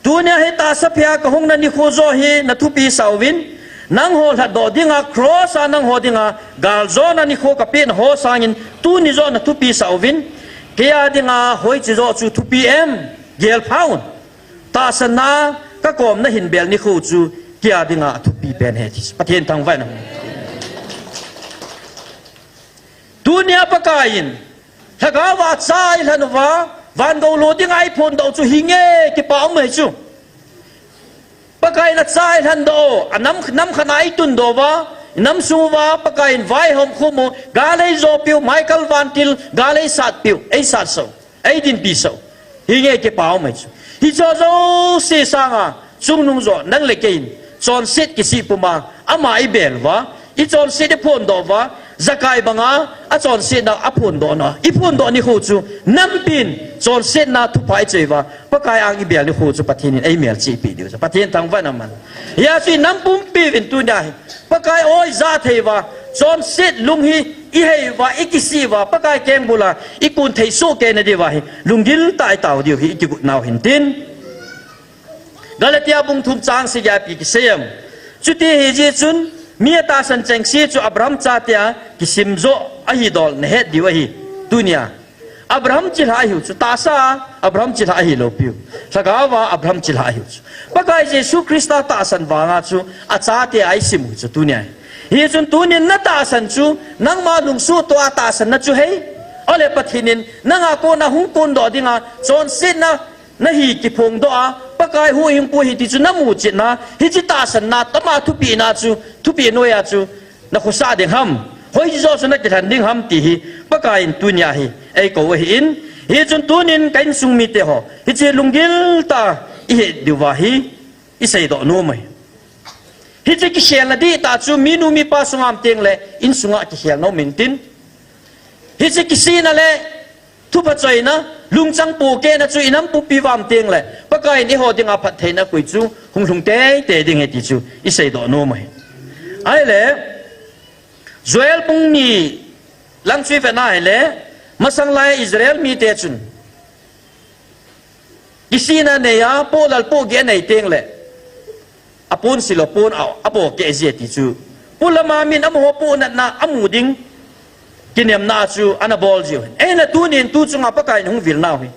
Tunia hi tahsa phea kahungna nikho joh hi nathupi sah uvin, nangho lhatdoh dinga cross a nangho dinga galjona nikho kapehna ho sangin tuni joh nathupi sah uvin, keia dinga hoiche joh chu thupi em? Gelpha un. Tahsanna kakomna hinbel nikho chu keia dinga athupi pen ahi ti chu Pathen thangvahna. Tunia Pakaiyin lhagaova cha eilhen uva, van gou lo dinga eiphondoh u chu hinge kipa um ahi chu. Pakaiyin acha eilhendoh u, anam, nam khat a eitundoh uva, inam sung uva Pakaiyin vaihom khum u, gal eijopiu, Michael vantil gal eisatpiu, eisatsah u, eidinpisah u, hinge kipa um ahi chu. Hicheho jouse sanga chungnung joh nang le keiyin chonset kisih puma ama eibel uva, ichonset iphondoh uva, Zakai banga achonsetna aphondohna, iphondoh nikho chu nampin chonsetna thupha ichoi uva, Pakai ang ibel nikho chu Pathen in eimelchihpeh diu chu Pathen thangvahna man. Hijeh chun inam pumpiuvin tunia hi Pakai o ija thei uva, chonset lung hi ihei uva, ikisih uva, Pakai kengbul a ikun thei sohkei nadiuva hi lunggil tah a itao diu hi ikigotnau hintin. Galatia bung thum chang sagi a ipi kisei em? Chuti ahijeh chun mi atahsan chengse chu Abraham chatea kisim joh ahidol nahet diu ahi. Tunia Abraham chilhah ahiu chu, tahsa a Abraham chilhah ahilou piu, lhagaova Abraham chilhah ahiu chu. Pakai Jesu Christa tahsan vanga chu achatea eisim u chu tunia hi. Hichun tunin natahsan chu nangma lungsuhtoh a tahsanna chu hei, ahile Pathen in nanga kona hung kondoh dinga chonsetna nahi kiphongdoh a, Pakai huhhingpu ahi ti chu namuchetna, hiche tahsanna tama thupina chu, thupeh noiya chu nakhosah ding ham, hoiche joh chu nakilhen ding ham ti hi Pakaiyin tunia hi eikou ahin. Hichun tunin ka insung miteho, hiche lunggil tah a ihet diuva hi iseidoh nom ahi. Hiche kikhelna dihtah chu minu mipa sunga um tengle insunga kikhelna um intin, hiche kisihna le thupha choina, lungchang pohkehna chu inam pumpi uva um tengle Pakaiyin eiho dinga phattheina koi chu hung lhung teitei ding ahi ti chu iseidoh nom ahi. Ahile Joel bung ni lang chu ivet na hile, masang lai Israel mite chun kisihna neiya, poh lal poh geh anei tengle apon silou pon a, abohkeh ji ti chu, polama min amaho pohnatna amu ding kinemna chu ana bol jiu hin. Ahinla tunin tu chunga Pakaiyin hung vilnau hi,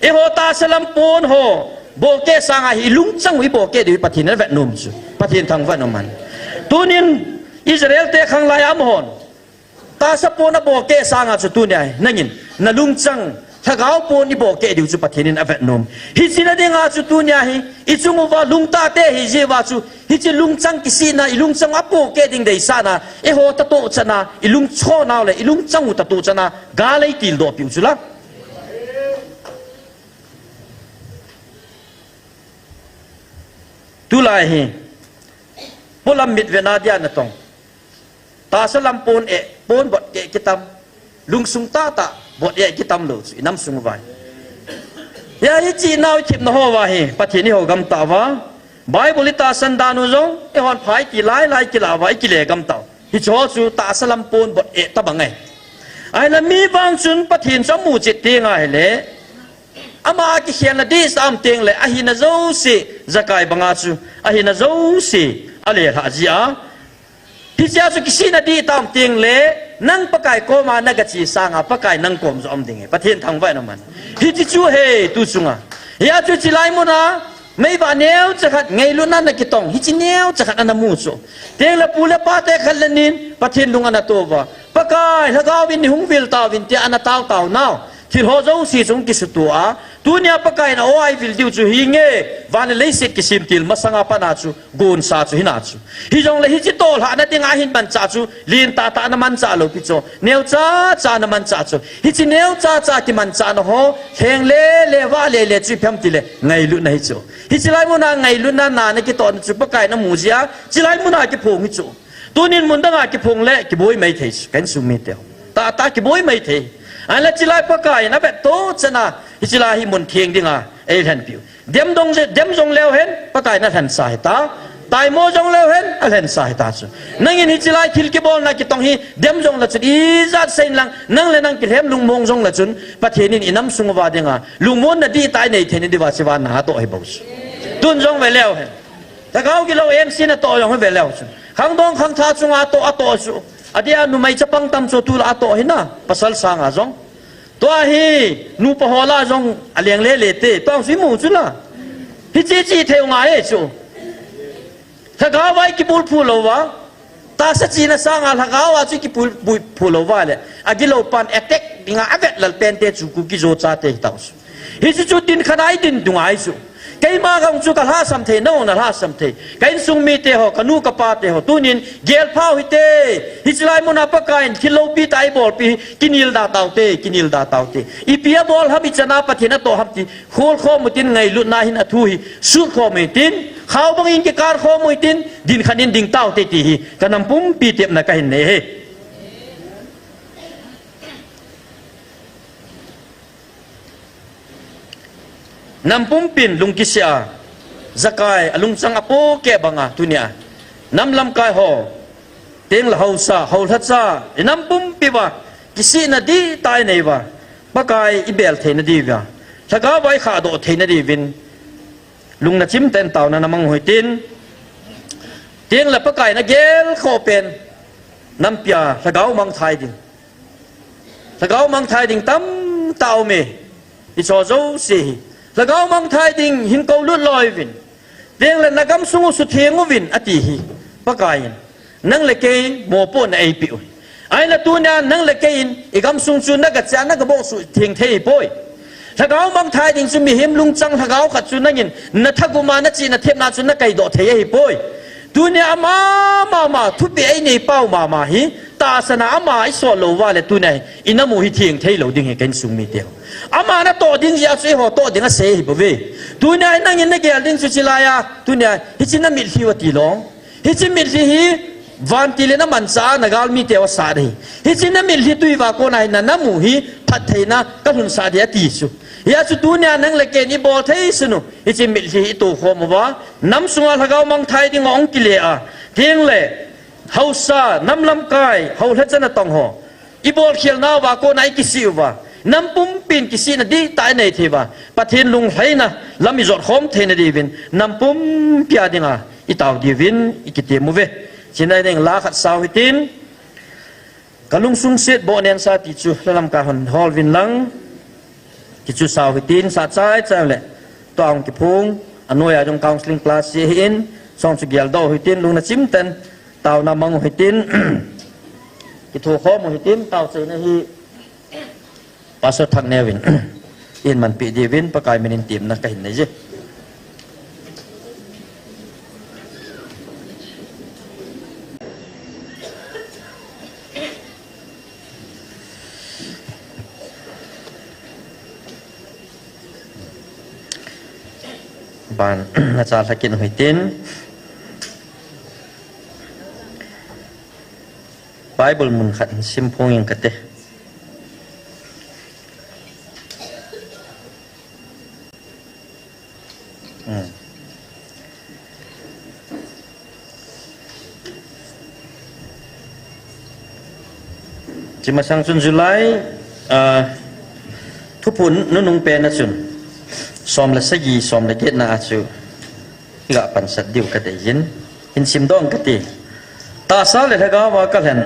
eiho tahsa lam pon ho bohkeh sanga hi ilungchang u ibohkeh diu hi Pathen in avet nom chu, Pathen thangvahna man. Tunin Israel te khanglai a amahon tahsa pon abohkeh sanga chu tunia hi nangin nalungchang lhagao pon ibohkeh diu chu Pathen in avet nom. Hiche na dinga chu tunia hi ichung uva lungtah te ahijeh uva chu, hiche lungchang kisihna, ilungchang u abohkeh ding deisahna, eiho tatoh chana ilungchonau le ilungchang u tatoh chana gal eitildoh piu chu la. Tulai hi polam mitvetna dia natong, tahsa lam pon eh, pon bot eh kitam, lungsung tahtah bot eh kitam lou chu inam sung uva hi. Hia hiche nau ithipna ho uva hi Pathen in eiho gamtah uva, Bible itahsan dan u jong eihon pha iti lailai kilah uva ikile gamtah u, hicheho chu tahsa lam pon bot eh tobang ahi. Ahinla mi vang chun Pathen chu amuchet tenga hile, ama kikhelna dihtah a um tengle ahina jouse, Zakai banga chu ahina jouse alelhah jia, hichea chu kisihna dihtah a um tengle nang Pakai koma nagache sanga Pakai nang kom joh aum ding ahi, Pathen thangvahna man. Hiche chu ahi tu chunga. Hia chu hiche lai muna meivah neocha khat ngailutna nakitong, hiche neocha khat ana mu chu, tengle pu le pate khat le nin Pathen lung ana to uva, Pakai, lhagao in neihung vil tauvin tia ana tao taonau thilho jouse chu hung kisuto a, tunia Pakai in a-o a eivil diu chu hinge, van le leiset kisemtil masanga pat a chu gonsa chu hina chu. Hijongle hiche tohlhahna dinga ahin manchah chu lentah tah ana manchah lou pi chu, neocha cha ana manchah chu. Hiche neocha cha kimanchahna ho lheng lele, vah lele chu ipi ham tile ngailutna ahi chu. Hiche lai muna ngailutna na nakitohna chu Pakai in amu jia, hiche lai muna kiphong hi chu. Tunin mun danga kiphong le kiboi maithei chu, ka insung mite ho, tahtah kiboi maithei. Ahinla hiche lai Pakai in avetto chana hiche lai hi mun theng dinga eilhenpiu. Dem dong je, dem jong leu hen Pakai in alhensa hita, taimo jong leu hen alhensa hita chu. Nangin hiche lai thil kibolna kitong hi dem jongle chun ijat seiyin lang, nang le nang kilhem lungmong jongle chun Pathen in inam sung uva dinga lungmonna dihtah a inei theina diuva hiche vana atoh ahibou chu. Tun jong ve leu hen. Lhagao gilou M C na toh jong ve leu chu. Khangdong khangtha chunga toh atoh chu. Adia numei chapang tam chu tula atoh hina. Pasal sanga jong. Tua hi nupa hola jong aleng lele te. Tua sui mu chu la. Hichi chi thei u ngai e chu. Lhagao vai kibulphu louva. Tahsa china sanga lhagao a chu kibul, bulphu louva le. Agilou pan attack dinga avet lal pen te chu Kuki Zo chate hi tau chu. Hichu chu din khat a i din dunga hi chu. Keima gang chu ka lhasam thei, nang na lhasam thei. Ka insung mite ho, ka nu ka pate ho. Tunin gel phau hite. Hichi lai muna Pakaiyin thil loupi tah i bolpi, kinel da taute, kinel da taute. Ipi abol ham, ichana Pathen atoh ham ti. Khol khom u tin, ngailutna hin athu hi sut khom u tin, khao bangin kikar khom u tin, din khat in ding taute ti hi ka nam pumpi tepna kahin nei e. Nam pumpin lungkisih a, jakai alungchang apoh keh banga tunia nam lamkai ho, tengle haosa, haolhacha, i nam pumpi uva kisihna dihtah i nei uva, Pakai i bel theina diuva, lhagao vai khahdoh theina diuvin, lungna chimtah in taona na mang u hitin, tengle Pakai na gelkhoh pen, nampi a lhagao mangthai ding, lhagao mangthai ding tamtah aume, i cho jouse hi, lhagao mangthai ding hin kou lut loi uvin, tengle na gamsung u sutheng uvin ati hi, Pakaiyin. Nang le kei mopohna eipeh u hi. Ahinla tunia nang le kei in i gamsung chu na gache a na gaboh sutheng thei ahipoi. Lhagao mangthai ding chu mihem lungchang lhagao khat chu nangin na thagum a na chihna thepna chu na kaidoh thei ahipoi. Tunia ama mama thupeh einei pau mama hi tahsan a ama i sot lou uva le tunia hi i nam u hi theng thei lou ding hi ka insung mite ho. Ama na toh ding jeh a chu eiho toh ding asei ahi bouve. Tunia hi nangin na gel ding chu chilai a, tunia hichi na mitlhi u ati lou. Hichi mitlhi hi vantil in amanchah a na galmite u asat ahi. Hichi na mitlhi tui uva kona hi na nam u hi phattheina ka lhunsah ding ati chu. Hia chu tunia nang le kei in i bol thei sun u, hichi mitlhi hi i tokhom uva, nam sunga lhagao mangthai ding u hung kile a, tengle haosa, nam lamkai, haolhacha natong ho, i bolkhel nauva kona i kisih uva, nam pumpin kisihna dihtah i nei thei uva, Pathen lunglhaina lam i jot khom theina diuvin, nam pumpi a dinga i tao diuvin i kitem uve. China ding la khat sao hitin, ka lungsung set boh nensa ti chu la lamkai hon hol uvin lang, ti chu sao hitin, sa chai chai le, tua hung kiphong, anoi a jong counseling class se hin, song chu geldoh u hitin, lungna chimtah in taona mang u hitin, kithokhom u hitin, taochaina hi Pastor Thakneo in, in manpeh diuvin, Pakai min in temna kahin nei e. Ban, na cha lhakin u hitin. Bible mun khat hin simphong ing kate. Hmm. Chi masang chun July, ah, Thuphon nunung pen a chun, som le sagi, som le get na a chu, i ga pansat diu ka dei in, hin simdoh ing kate. Tahsa le lhagao a kalhen.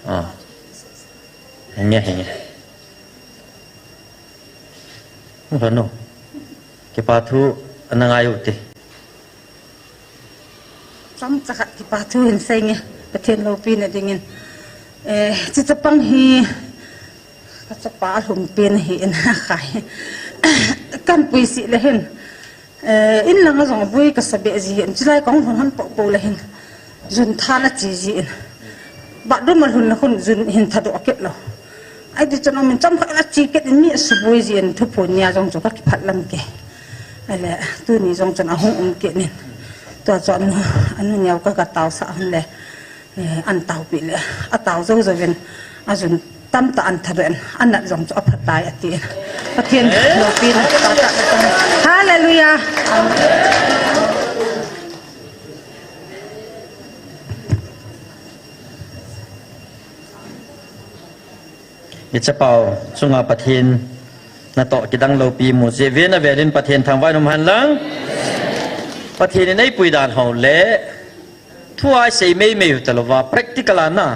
Ah. Henge, henge. Hung lhon u. Kipa thu ana ngai u te. Chomcha khat kipa thu hin sei nge. Pathen loupina dingin. Eh, chi chapang hi ka chapa lhumpen ahin akhai. Kan puisih le hin. Eh, in langa jong abui kasa behseh jin, chulai kahung lhun hon popo le hin, jun tha la che jin. Bathroom a lhun le khun jun hin thadoh kit lou. Ahi tichun amin chomkhat la che kit in mi asuboi jin, Thuphon nia jong chu ka kiphat lam ke. Ahile, tuni jong chun ahung um kit in. Tua chu anu, anu neo ka, ka taosah hon le. Eh, an taopi le, atao jou jouvin, ajun tamtah an thadoh in, anat jong chu aphatai atin. Pathen loupina, tata, tata. Hallelujah. Ichapau chunga Pathen natoh kidang loupi mu jeh uvin avelin Pathen thangvah in umhen lang. Pathen in eipui dan ho le thu a isei meimei u talouva, practical a na.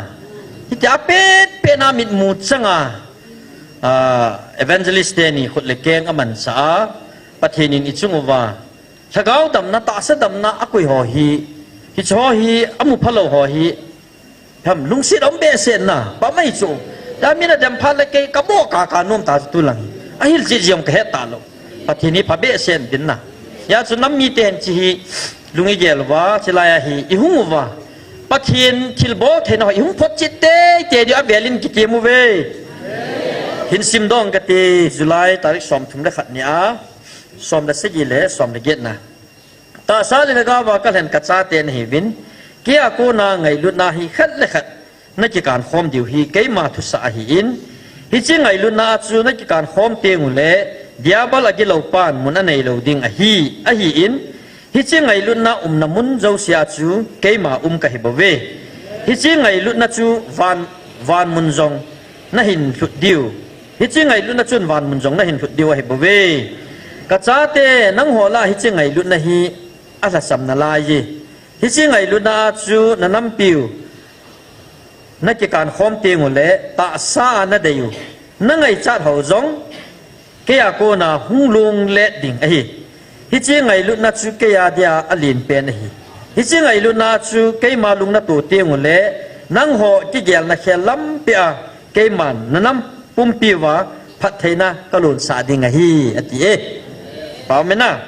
Hitia petpet na mitmu changa, ah, evangelist teni khut le keng amansah a, Pathen in ichung uva lhagao damna, tahsa damna akoi ho hi, hiche ho hi amu phalou ho hi, ham, lungset um behseh na, pamai chu. Tia min adem phat le kei kaboh kaka nom ta chu tulang hi. Ahil cheh jong kahet talou. Pathen hi phabehseh in din na. Hijeh chun nam miten hiche hi lung igel uva, chulai a hi ihung uva, Pathen thilbol theina ho ihung photchet teitei diu avelin kitem uve. Hin simdoh kate, July tarik somthum le khat nia, som le sagi le som le get na. Tahsa le lhagao a kalhen kachate nahiuvin, keia kona ngailutna hi khat le khat nakikan khom diu hi keima thusah ahin, hiche ngailutna a chu nakikan khom tengule, Diabol agiloupan mun aneilou ding ahi, ahin, hiche ngailutna umna mun jousea chu keima um kahibouve. Hiche ngailutna chu van, van mun jong nahin lhut diu. Hiche ngailutna chun van mun jong nahin lhut diu ahibouve. Kachate, nangho lah a hiche ngailutna hi alhasam nalaiye. Hiche ngailutna a chu nanampiu nakikan khom tengule, tahsa a nadeiu nangaichat ho jong keia kona hung lunglet ding ahi. Hiche ngailutna chu keia dia alenpen ahi. Hiche ngailutna chu keima lung nato tengule, nangho kigelna khel lampi a keiman nanam pumpi uva phattheina kalonsah ding ahi, ati e. Pamai na.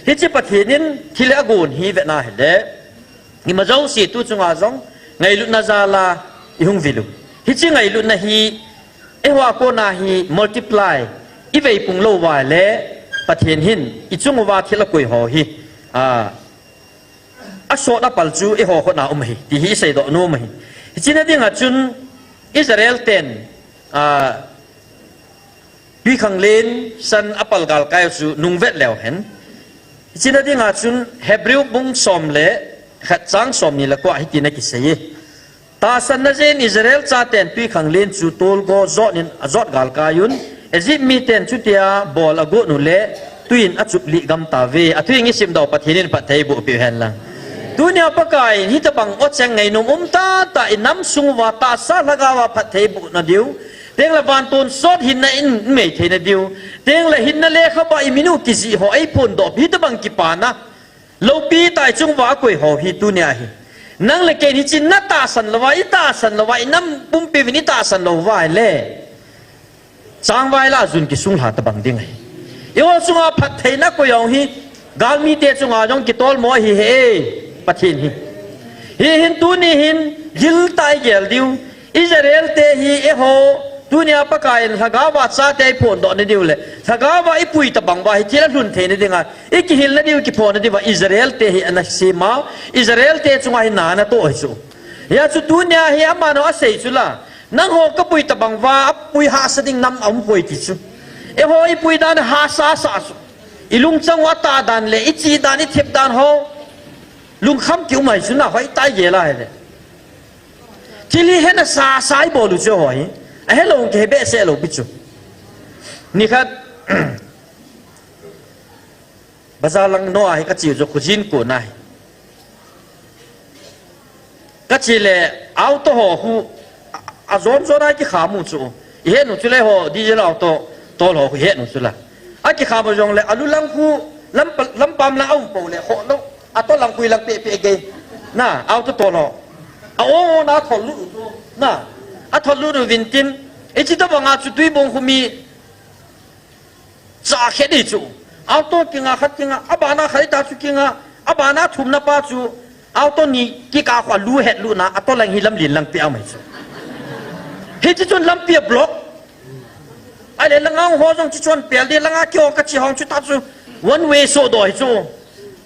Hiche Pathen in thil agon hi vetna hile, ima jouse tu chunga jong ngailutna jal a ihung vil u. Hiche ngailutna hi eiho a kona hi multiply iveipung lou uva le, Pathen hin ichung uva thil akoi ho hi, a, asot apal chu eiho khut na um ahi, ti hi iseidoh nom ahi. Hiche na dinga chun Israel ten, a, twikhanglen san apal galkai u chu nungvet leu hen. Hiche na dinga chun Hebrew bung som le khat chang somni le ko a hitin akisei e. Tahsanna jeh in Israel chaten twikhanglen chu tolgo jot in ajot galkai un, Egypt miten chutia bol agot u le, twi in achuplih gam tauve. Athu in isimdoh Pathen in phatthei boh peh u hen lang. Tunia Pakai in hitobang ocheng ngainom um tahtah inam sung uva tahsa lhagao a phatthei boh nadiu, tengle van tonsot hinna in imei thei nadiu, tengle hinna lekhabua imin u kijih ho eiphondoh, hitobang kipana loupi tah ichung uva akoi ho hi tunia hi. Nang le kei in hiche natahsan louva, itahsan louva, inam pumpi uvin itahsan lou uva le, changvai lah a jun kisunglha tobang ding ahi. Eiho chunga phattheina koi jong hi, galmite chunga jong kitolmo ahi e, Pathen hi. Hihin tuni hin giltah a igel diu, Israel te hi eiho, tunia Pakai in lhagao a chate iphondoh nadiu le, lhagao a ipui tobang uva hi thil alhun theina dinga ikihil nadiu, kipho nadiuva Israel te hi ana sem a, Israel te chunga hi na anatoh hi chu. Hijeh chun tunia hi aman asei chu la, nangho kapui tobang uva, apui hahsa ding nam aumpoi ti chu. Eiho ipui dan hahsa sah chu. Ilungchang u atah dan le, ichih dan, ithep dan ho lungkham kium ahi chu na, hoitah a igel a hile. Thil hi hena sasa ibol u chu eiho hi. Ahelou kihe behseh lou pi chu. Nikhat, bazar lang noa hi kache u chu khojin kona hi. Kache le auto ho khu, a, ajon jon a kikham u chu. Ihet u chu le ho, diesel auto tol ho khu ihet u chu la. Akikham u jongle alu lang khu, lam, lampam lang aum pou le, kholou. Ato lang khu ilang pehpeh gei. Na, auto tol ho. A-ong ong na athol lut u chu. Na, athol lut u vintin. Hiche tobang a chu Tuibong khu mi cha khe di chu. Auto kinga khat kinga, abana khat ta chu kinga, abana thumna pa chu, auto ni kikah khu alu het lut na, ato lang hi lamlen lang peh a um ahi chu. Hiche chun lampi a block. Ahile langa ho jong chu chon pel di, langa kihong kache hong chu ta chu, one way sohdoh hi chu.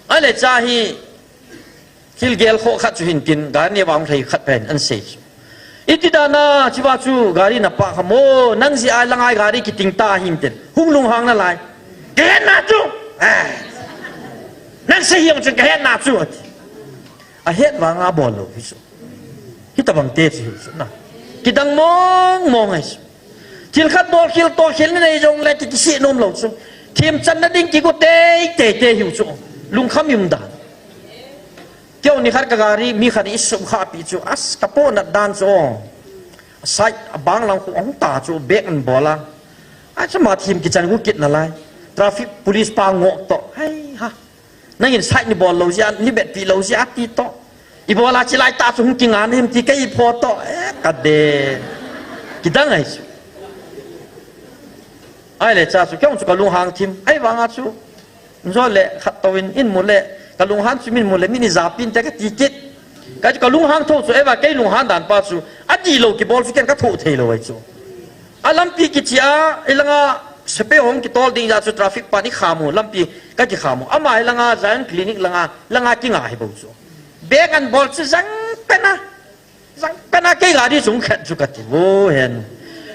Ahile cha hi, thil gelkhoh khat chu hin tin, gari neiva hung lhai khat pen ahin sei chu. Iti dan a, hicheva chu gari napah kham o, nang jeh a langa gari kiting ta him tin. Hung lunghang nalai. Kahet na chu. Ah. Nang sei hi jong chun kahet na chu, ati. Ahet vanga abol lou hi chu. Hitobang te chu hi chu na. Kidang mong mong ahi chu. Thil khat bol khel, to khel ni nei jongle ki, kisih nom lou chu. Themchanna ding kigo tei, tei, tei hiu chu. Lungkham um dan. Keu ni khat ka gari, mi khat in i sum kha pi chu. As, ka po nat dan chu. Side a bang lang khu ong ta chu, bag an bol a. A chu ma thim kichan khu kit na lai. Traffic police pa ngok to. Hai ha. Nangin side ni bol lou jia, ni bet pi lou jia ti to. I bol a chi lai ta chu hung kinga nem ti ka i pho to. Eh, ka de. Kidang ai chu. Ai le cha chu, keu chu ka lunghang thim. Ai vang a chu. Njo le khat to in, in mu le. Ka lunghan chu min mu le, min i ja pin te ka ti kit. Ka chu ka lunghang tho chu, ai va kei lunghan dan pa chu. A ti lou kibol chu ken ka tho thei lou ai chu. A lampi kichia, i langa sepai hong kitol ding ja chu traffic pa ni kha mu, lampi ka kikha mu. Ama i langa Zion Clinic langa, langa kinga hi bou chu. Bag an bol chu jang pena, jang pena kei gari chung khat chu ka ti vo hen.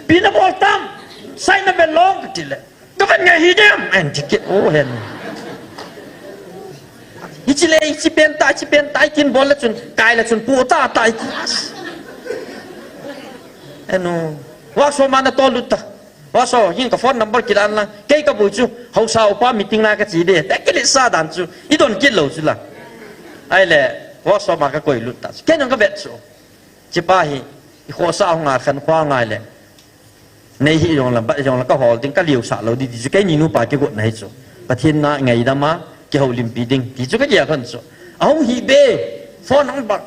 Pi na bol tam, sai na bel long ka ti le. Ka ven ngai hi dem, an ti kit vo hen. Hichi le, hichi pen ta, hichi pen ta, i kin bol le chun, kai le chun pu ta, ta, i ti. Enu, wa so ma na to lut ta. Wa so, hin ka phone number kilan lang. Kei ka bui chu, hausa upa meeting na ka chi de. Te kilit sa dan chu, i don kit lou chu la. Ai le, wa so ma ka koi lut ta. Kei nang ka vet chu. Chi pa hi, i khosa hung a khan khwa ngai le. Nei hi jong la, bat jong la ka hol ding, ka liu sa lou di, di chu kei ni nu pa ki got na hi chu. Pathen na ngai dama, ki hou lim pi ding. Ti chu ka gel hon chu. A hung hi be, phone number.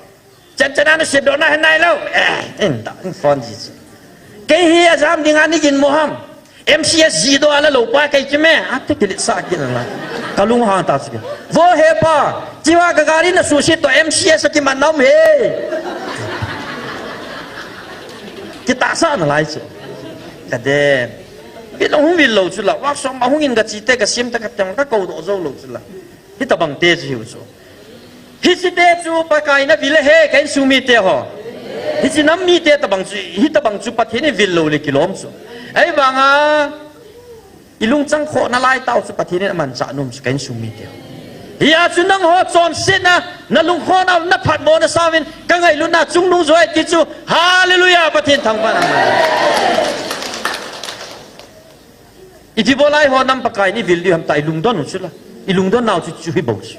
Chan chan a na se do na he nai lo. Eh, en ta, en phone ji chu. Kei hi a jam ding a ni gin mo ham. M C S ji do a la lo pa kei chu me. A te kilit sa kin la. Ka lung hang ta chu. Vo he pa. Chiwa ka gari na su si to M C S ki man nom he. Kita sa na lai chu. Ka de. Vil hung vil lo chu la. Wa som ma hung in ka chi te ka sim ta ka tang ka ko do zo lo chu la. Hi ta bang te chu hiu chu. Hichi te chu Pakai na vil he, ka insung mi te ho. Hichi nam mi te ta bang chu, hi ta bang chu Pathen in vil lo le kilom chu. Ei vang a, i lungchang kho na lai tau chu Pathen in aman cha nom chu ka insung mi te ho. Hi a chu nang ho chonsetna, na lungkho na, na phat mo na savin, ka ngailut na chung nung joi ti chu. Hallelujah, Pathen thangvah na. Iti bolai ho nam Pakai ni vil di ham ta i lungdon u chu la. I lungdon nau chu chu hi bo chu.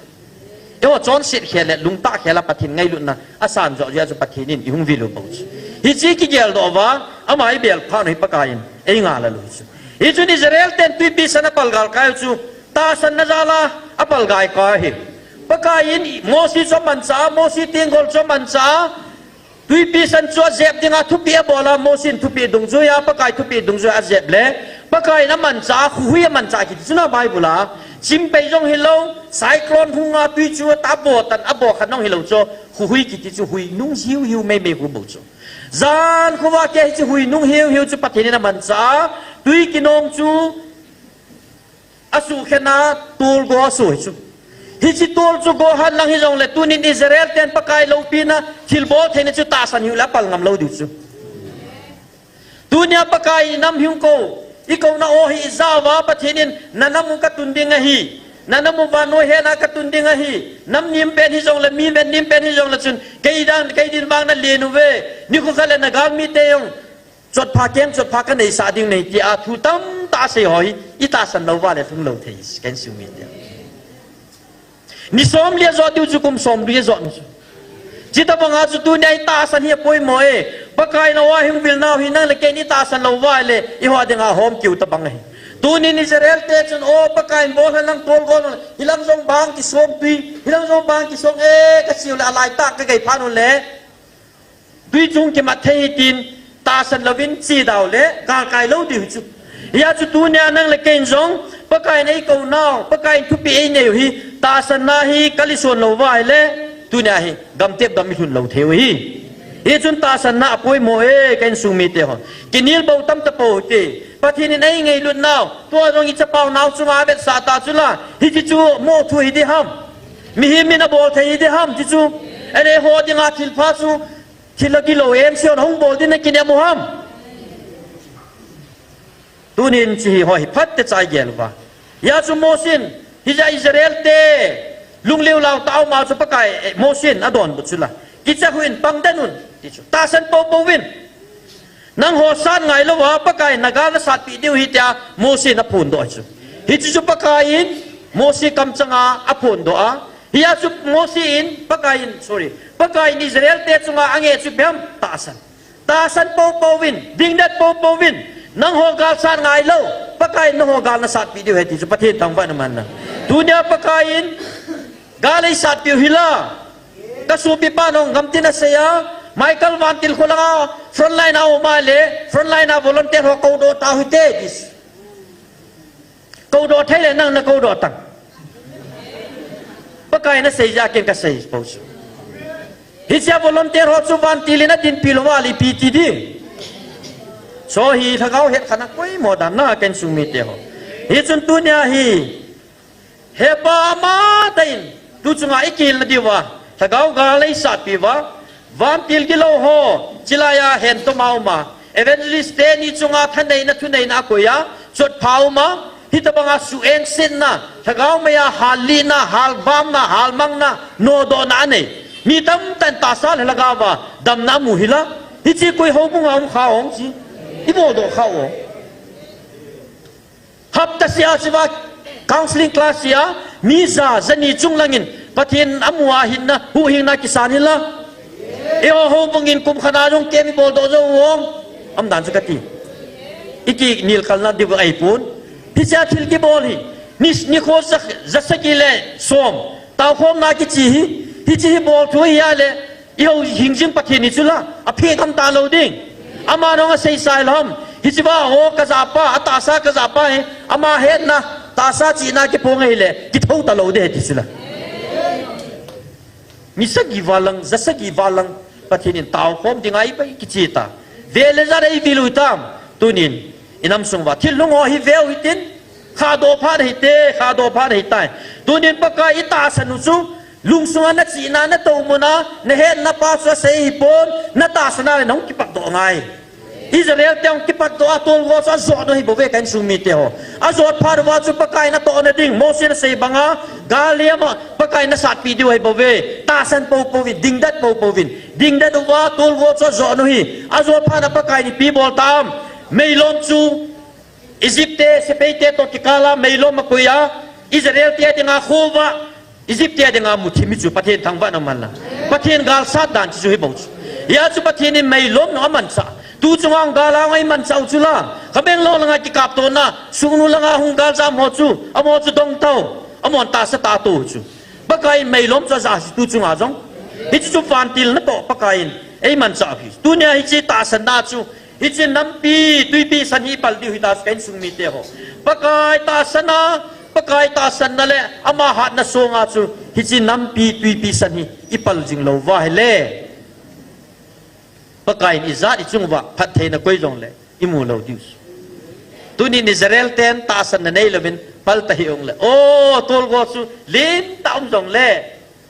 Ewa chonset khel le lungtah khel a Pathen ngailutna a san jo jia chu Pathen in i hung vil u bo chu. Hichi kigel doh va, ama i bel pha no hi Pakai in ei nga la lu chu. Hichun Israel ten tuipi san a palgal kai chu, tahsan na jal a, a palgal kai hi. Pakai in Mosi chu amancha, Mosi tenggol chu amancha, tuipi san chu ajep dinga thupeh abol a, Mosi in thupeh dungjuia, Pakai thupeh dungjuia ajep le, Pakai in amancha, khuhui amancha kiti chu na Bible a, chimpei jong hilou, cyclone hunga tui chu ata bo tan, abo khat jong hilou chu, khuhui kiti chu hui nung hiu hiu mei mei khu bo chu. Jan khuva ke hichu hui nung hiu hiu chu Pathen in amancha, tui kinong chu, Asuh khen a tol go asuh hi chu. Hichi tol chu go han lang hi jong le tunin Israel ten Pakai loupina thilbol theina chu tahsan hiu le apal ngam lou diu chu. Tunia Pakai nam hung ko, i kouna o hi i jao va Pathen in na nam u ka tun ding ahi. Na nam u vannoi hena ka tun ding ahi. Nam nim pen hi jong le mi ven nim pen hi jong le chun kei dang kei din vang na len u ve. Nikho khat le na galmi te jong Chotpha keng, chotpha ka neisah ding nei tia thu tamtah asei ho hi, i tahsan lou va le lhung lou thei, ka insung mi te. Ni som li a jot diu chu kum som li a jot nu chu. Chita banga chu tunia i tahsan hi apoimo e. Pakai na wa hung vil nau hi nang le kei ni tahsan lou va le, i ho dinga hom kiu ta bang ahi. Tunin Israel te chun, o Pakai in bol hen lang tol gol, hilang jong bang kisong tui, hilang jong bang kisong e, ka siu le alai tak ka gei phan u le. Tui chung kimat thei hitin, tahsan louvin chi dau le, galkai lou diu chu. Hia chu tunia nang le kei in jong, Pakai in ei kou nau, Pakai in thupeh ei nei u hi, tahsanna hi ka lison lou va le, tunia hi, gamtep gam i lhun lou thei u hi. Hichun tahsanna apoimo e, ka insung mi te ho. Kinel bou tam ta pou te. Pathen in ei ngailut nau, tua jong i chapau nau chunga avetsah ta chu la, hichi chu mo thu hi di ham. Mihem in abol thei hi di ham, ti chu. Ene ho dinga thilpha chu, Thil a kilou em sion hung bol din na kinem u ham. Tunin chi hi ho hi phat te chai gel va. Hia chu Mosi in, hija Israel te, lungliu lau tau ma chu Pakai, eh, Mosi in adonbut chu la. Kicha hu in pang den un, ti chu. Tahsan pou pou vin. Nangho sat ngai louva, Pakai in nagal nasatpeh diu ahi tia Mosi in aphondoh ahi chu. Hiche chu Pakai in Mosi kamchanga aphondoh a. Hia chu Mosi in, Pakai in, sorry, Pakai in Israel te chunga angeh chu ipi ham, tahsan. Tahsan poupou vin, dingdet poupou vin, nangho gal sat ngai lou, Pakai in nangho gal nasatpeh diu ahi ti chu Pathen thangvah in umhen lang. Tunia Pakai in gal eisatpeh u hila. Kasopipa nong gamtin asei a, Michael vantil kholanga frontline a um a le, frontline a volunteer ho koudoh tau hite, ti. Koudoh thei le nang nakoudoh tan. Pakai in asei jeh a ken kasei pou chu. Hichea volunteer ho chu vantil in adinpi louva le ipi ti ding. Chu hi lhagao hetkhana poimo dan ahi ka insung mite ho. Hichun tunia hi, Hepa, amatah in tu chunga ikihilna diuva lhagao gal eisatpeh uva, vantil gilou ho, chulaiya hentoma uma, evangelist teni chunga thaneina thuneina akoiya, chotpha uma, hitobanga suhengsetna, lhagao maiya hallihna, halvamna, halmangna, nodohna anei, mi tamtah in tahsa le lhagao va damna amu hila. Hiche koi houbunga umkha ong chi, iboldoh kha ong. Hapta seh a chua counselling class a, mi ja, jani chung langin Pathen amu a hinna, huhhingna kisan hila. Eiho houbungin kum khat a jong camp iboldoh jou ong, umdan chu kati. Ikinelkalna diu ahipon. Hichea thil kibol hi, ni, nikho ja, ja sagi le som taokhomna kiche hi, hiche hi bol thu ahile, ihouhing jing Pathen hi chula, aphe gam talou ding. Ama nong asei sai lou ham. Hichea ho kajahpa, atahsa kajahpa hi, ama hetna, tahsa chihna kiphong ahile, kithou talou ding ahi ti chula. Ni sagi val lang, ja sagi val lang, Pathen in taokhom ding ahi bai kiche ta. Ve le ja eivil u hitam, tunin, inam sung uva thil lhung ho hi veu hitin, khahdoh phat ahite, khahdoh phat ahitai. Tunin Pakai itahsan u chu, lungsunga nachihna, natoumuna, nahetna pa chu asei ahipon, natahsan a le nahung kipatdoh ngai. Israel te hung kipatdoh a tolgo chu ajot u ahi bouve ka insung mite ho. Ajot phat uva chu Pakai in atohna ding, Mosi in asei banga, gal lema Pakai in nasatpeh diu ahi bouve. Tahsan poupou vin, dingdet poupou vin. Dingdet uva tolgo chu ajot u ahi. Ajot phat a Pakai in ipi bol tam. Meilom chu Egypt te, sepai te toh kikal a meilom akoiya, Israel te dinga khovah, Egypt te dinga muthim hi chu Pathen thangvah in umhen lang. Pathen gal sat dan chu hibou chu. Hia chu Pathen in meilom nung amanchah. Tu chunga hung gal a hung eimanchah u chula. Ka Bangalore langa kikaptona, Sugnu langa hung galjam ho chu, amaho chu dongtah u, amahon tahsa tah a tou chu. Pakai in meilom chu ajah hi tu chunga jong. Hiche chu vantil natoh Pakai in eimanchah u ahi. Tunia hiche tahsanna chu, hiche nampi twipi san hi ipal diu ahitai ka insung mite ho. Pakai tahsan a, Pakai tahsanna le ama hatna songa chu, hiche nampi twipi san hi ipal jing lou uva ahile, Pakai in ijat ichung uva phattheina koi jongle imu lou diu. Tunin Israel ten tahsanna neilouvin pal tahih jongle, o, tolgo chu lentah um jongle,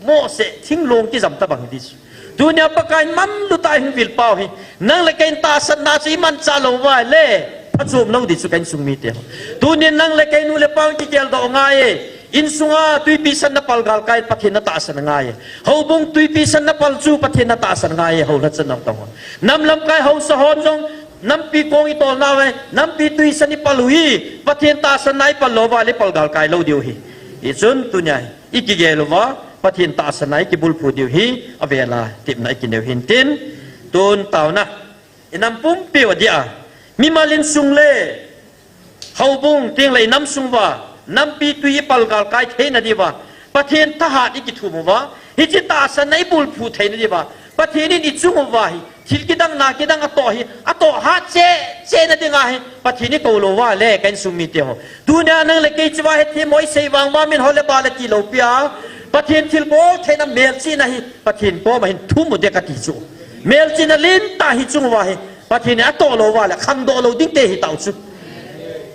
mohseh thinglong kijam tobang hi ti chu. Tunia Pakai in manlu tah a ihung vilpau hi, nang le kei in tahsanna chu imanchah lou uva ahile, phachom lou ding chu ka insung mite ho. Tunin nang le kei nu le pa in kigeldoh ngai e. Insunga twipi san napal galkai in Pathen natahsan angai e. Houbung twipi san napal chu Pathen natahsan angai e, houlhachan nau tong ho. Nam lamkai haosa hon jong, nampi kong itol nauve, nampi twi san ipal u hi, Pathen tahsanna ipal lou uva ahile ipal galkai lou diu ahi. Hichun tunia hi ikigel uva, Pathen tahsanna ikibulphu diu hi, avel a tepna ikinei u hintin, tun taona, inam pumpi u adia, mimal insung le houbung tengle inam sung uva, nampi twi ipal galkai theina diuva, Pathen thahat ikithum uva, hiche tahsanna ibulphu theina diuva, Pathen in ichung uva hi, thil kidang na kidang atoh hi, atoh hat cheh cheh na dinga hi, Pathen ikou lou uva ahile, ka insung mite ho. Tunia nang le kei chunga hethem ho isei vang uva min ho le ba le tilou pia. Pathen thilbol theina melchihna hi, Pathen koma hin thum u ding kati chu. Melchihna lentah hi chung uva hi, Pathen in atoh lou uva ahile, khangdoh lou ding te hitau chu.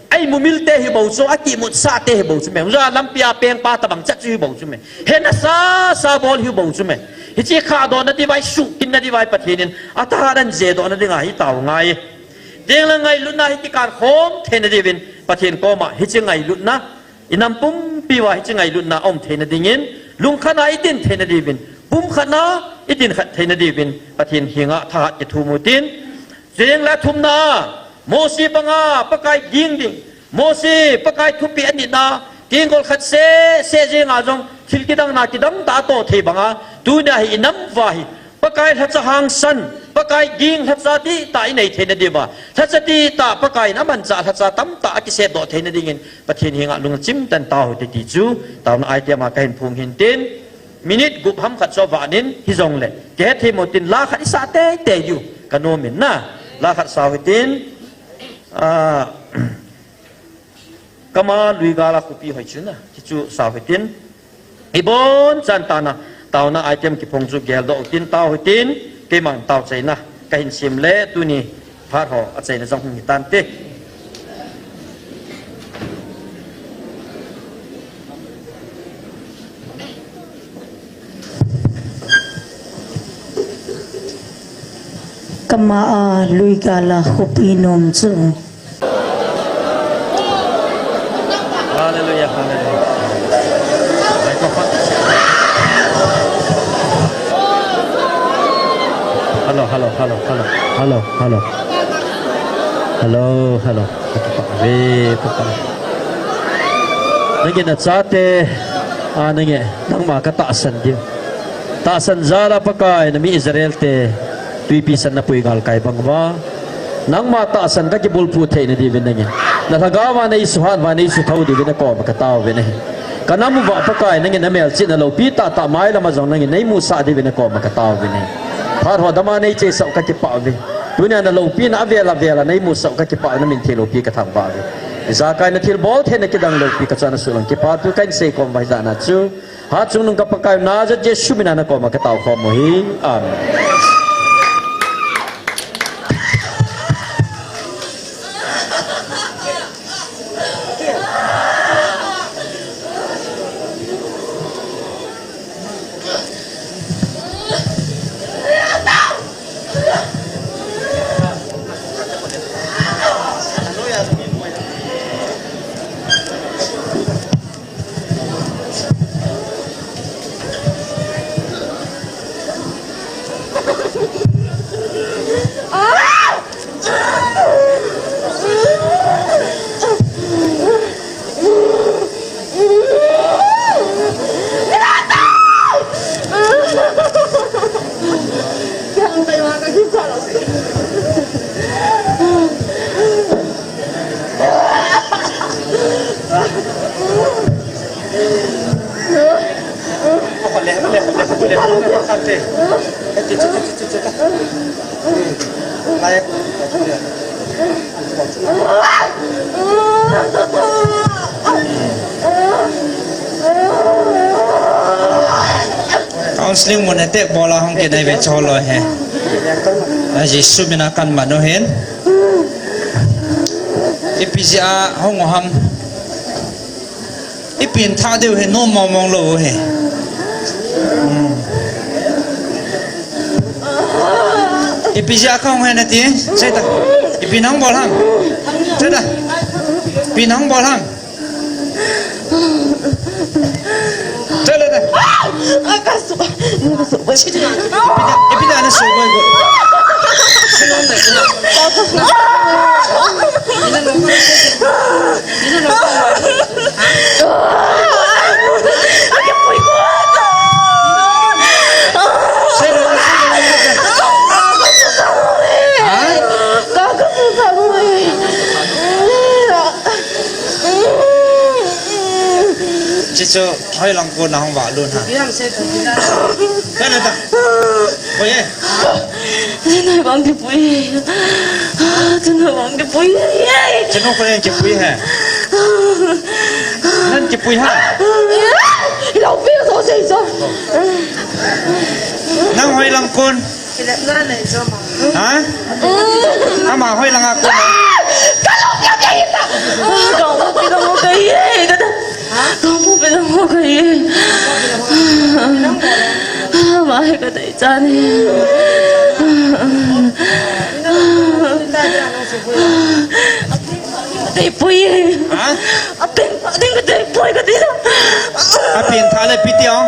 Aimumil te hibou chu, akimutsah te hibou chu me. Hung ja lampi a pengpa tobang chat chu hibou chu me. Hena sasa bol hibou chu me. Hiche khahdohna diuva, isuhkinna diuva Pathen in athahat anjedohna dinga hi tao ngai. Tengle ngailutna hi kikan khom theina diuvin Pathen koma hiche ngailutna, inam pumpi uva hiche ngailutna aum theina dingin, lungkhat a idin theina diuvin, pumkhat a idin khat theina diuvin Pathen henga thahat kithum u tin, Cheng la thumna, Mosi banga Pakai ging ding, Mosi Pakai thupeh anitna, tenggol khat seh seh jenga jong thil kidang na kidang tah a toh thei banga, tunia hi i nam uva hi Pakai lhacha hangsan, Pakai ging lhacha dihtah i nei theina diuva, lhacha dihtah Pakai in amanchah lhacha tamtah a kisepdoh theina dingin Pathen henga lungchim tah in tao hite ti chu taona item a kahin phong hin tin, minute gup ham khat chu avah in, hijongle kihet thei mo tin la khat i sah teitei diu kanom in na, la khat sao hitin, ah, Kama lui gal a khopi hoi chu na, hichu sao hitin, ibon chan tah na, taona item kiphong chu geldoh utin tao hitin, keiman tao chaina kahin sem le tuni phat ho achaina jong hung hitante. Kama a lui gal a khopi nom chu. Hallelujah, hallelujah. Microphone. Hello, hello, hello, hello. Hello, hello. Hello, hello. Ka kipah ve, ka kipah. Nangin nachate, a, nangin, nangma katahsan diu. Tahsan jal a Pakai, nami Israel te, twipi san a napui galkai bang uva. Nangma tahsan kakibulphu theina diuvin nangin, nalhagao va neisuhat uva, neisuthou diuvin nakoma katao uve nahi. Kanam uva Pakai, nangin namelchihna loupi tahtah mailam a jong nangin neimusah diuvin nakoma katao uve nahi. Phat ho dama neichesah u kakipah uve. Tunia naloupina avel avel a neimusah u kakipah uve, namin thil loupi kathangvah uve. Ijakai na thilbol theina kidang loupi kachoh na sulang kipah thu kahin seikhom uva hijat na chu. Hatchungnung ka Pakai u Nazareth Jesu mina nakoma katao khom u hi. Amen. Counseling mun e te bola hung kinai ve cholo he. A Jesu mina kaman u hin. Ipi jeh a hung u ham. Ipi in tha diu hi, nom mong mong lou hi. Hmm. Ipi jeh a kahung hi nati? Seita. Ipi nahung bol ham? Seita. Ipi nahung bol ham? Seita. Ipi jeh a, ipi jeh a nasu goi goi? Chuchu hoilang kon nahung valut ham? Kana ta. Koi e? Chunoi bang kipui. Chunoi bang kipui. Chunoi koi e kipui he? Nang kipui ha? Loupi so sei so. Nang hoilang kon? Ha? Ama hoilang a kon? Ka loupi ka ita. Ka loupi ka mo ka ye. Ka ta. Ka mo pe mo ka ye. Ama he ka ta. Chani. Teipui. Ha? Apen pha ding ka teipui ka ti. Apen pha le ipi ti o.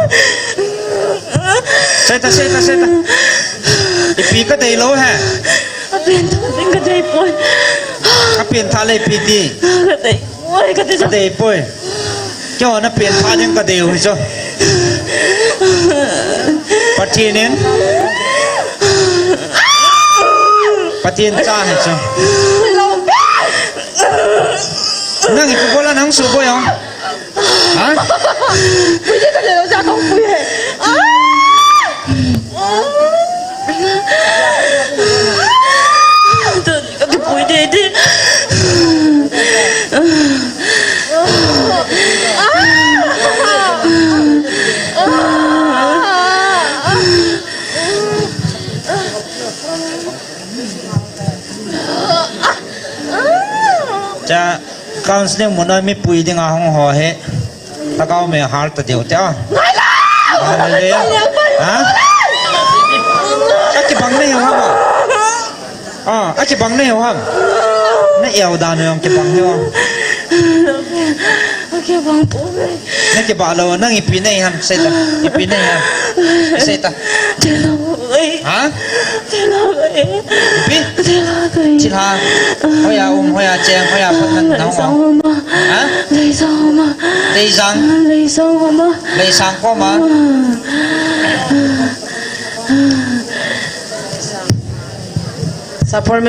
Seita, seita, seita. Ipi ka tei lou he. Apen pha ding. Pengtha le P T. Ka dei. Oi, ka dei. Ka dei poi. Keiho na pengtha ding ka dei u hi chu. Pathen in. Pathen cha hi chu. Nang ipi bol a nang suboi ham? Ha? Pui ding ka dei lou, ja kong pui he. Ah! Tun ka kipui ding ding. Cha, counseling mun a mipui dinga hung ho hi. Lhagao mei hal ta diu te a. Ngai la! Hallelujah. Ha? Akibang nei ho ham a? Ah, akibang nei ho ham? Na eo dan u jong kibang nei ho. Akibang poi. Na kibang lou, nang ipi nei ham, sei ta. Ipi nei ham. Sei ta. Thil hoi. Ha? Thil hoi. Ipi? Thil hoi. Thil ha. Hoiya um, hoiya cheng, hoiya pat nan na hung. Leisang um a. Ha? Leisang um a. Leisang. Leisang um a. Leisang kom a. Support me.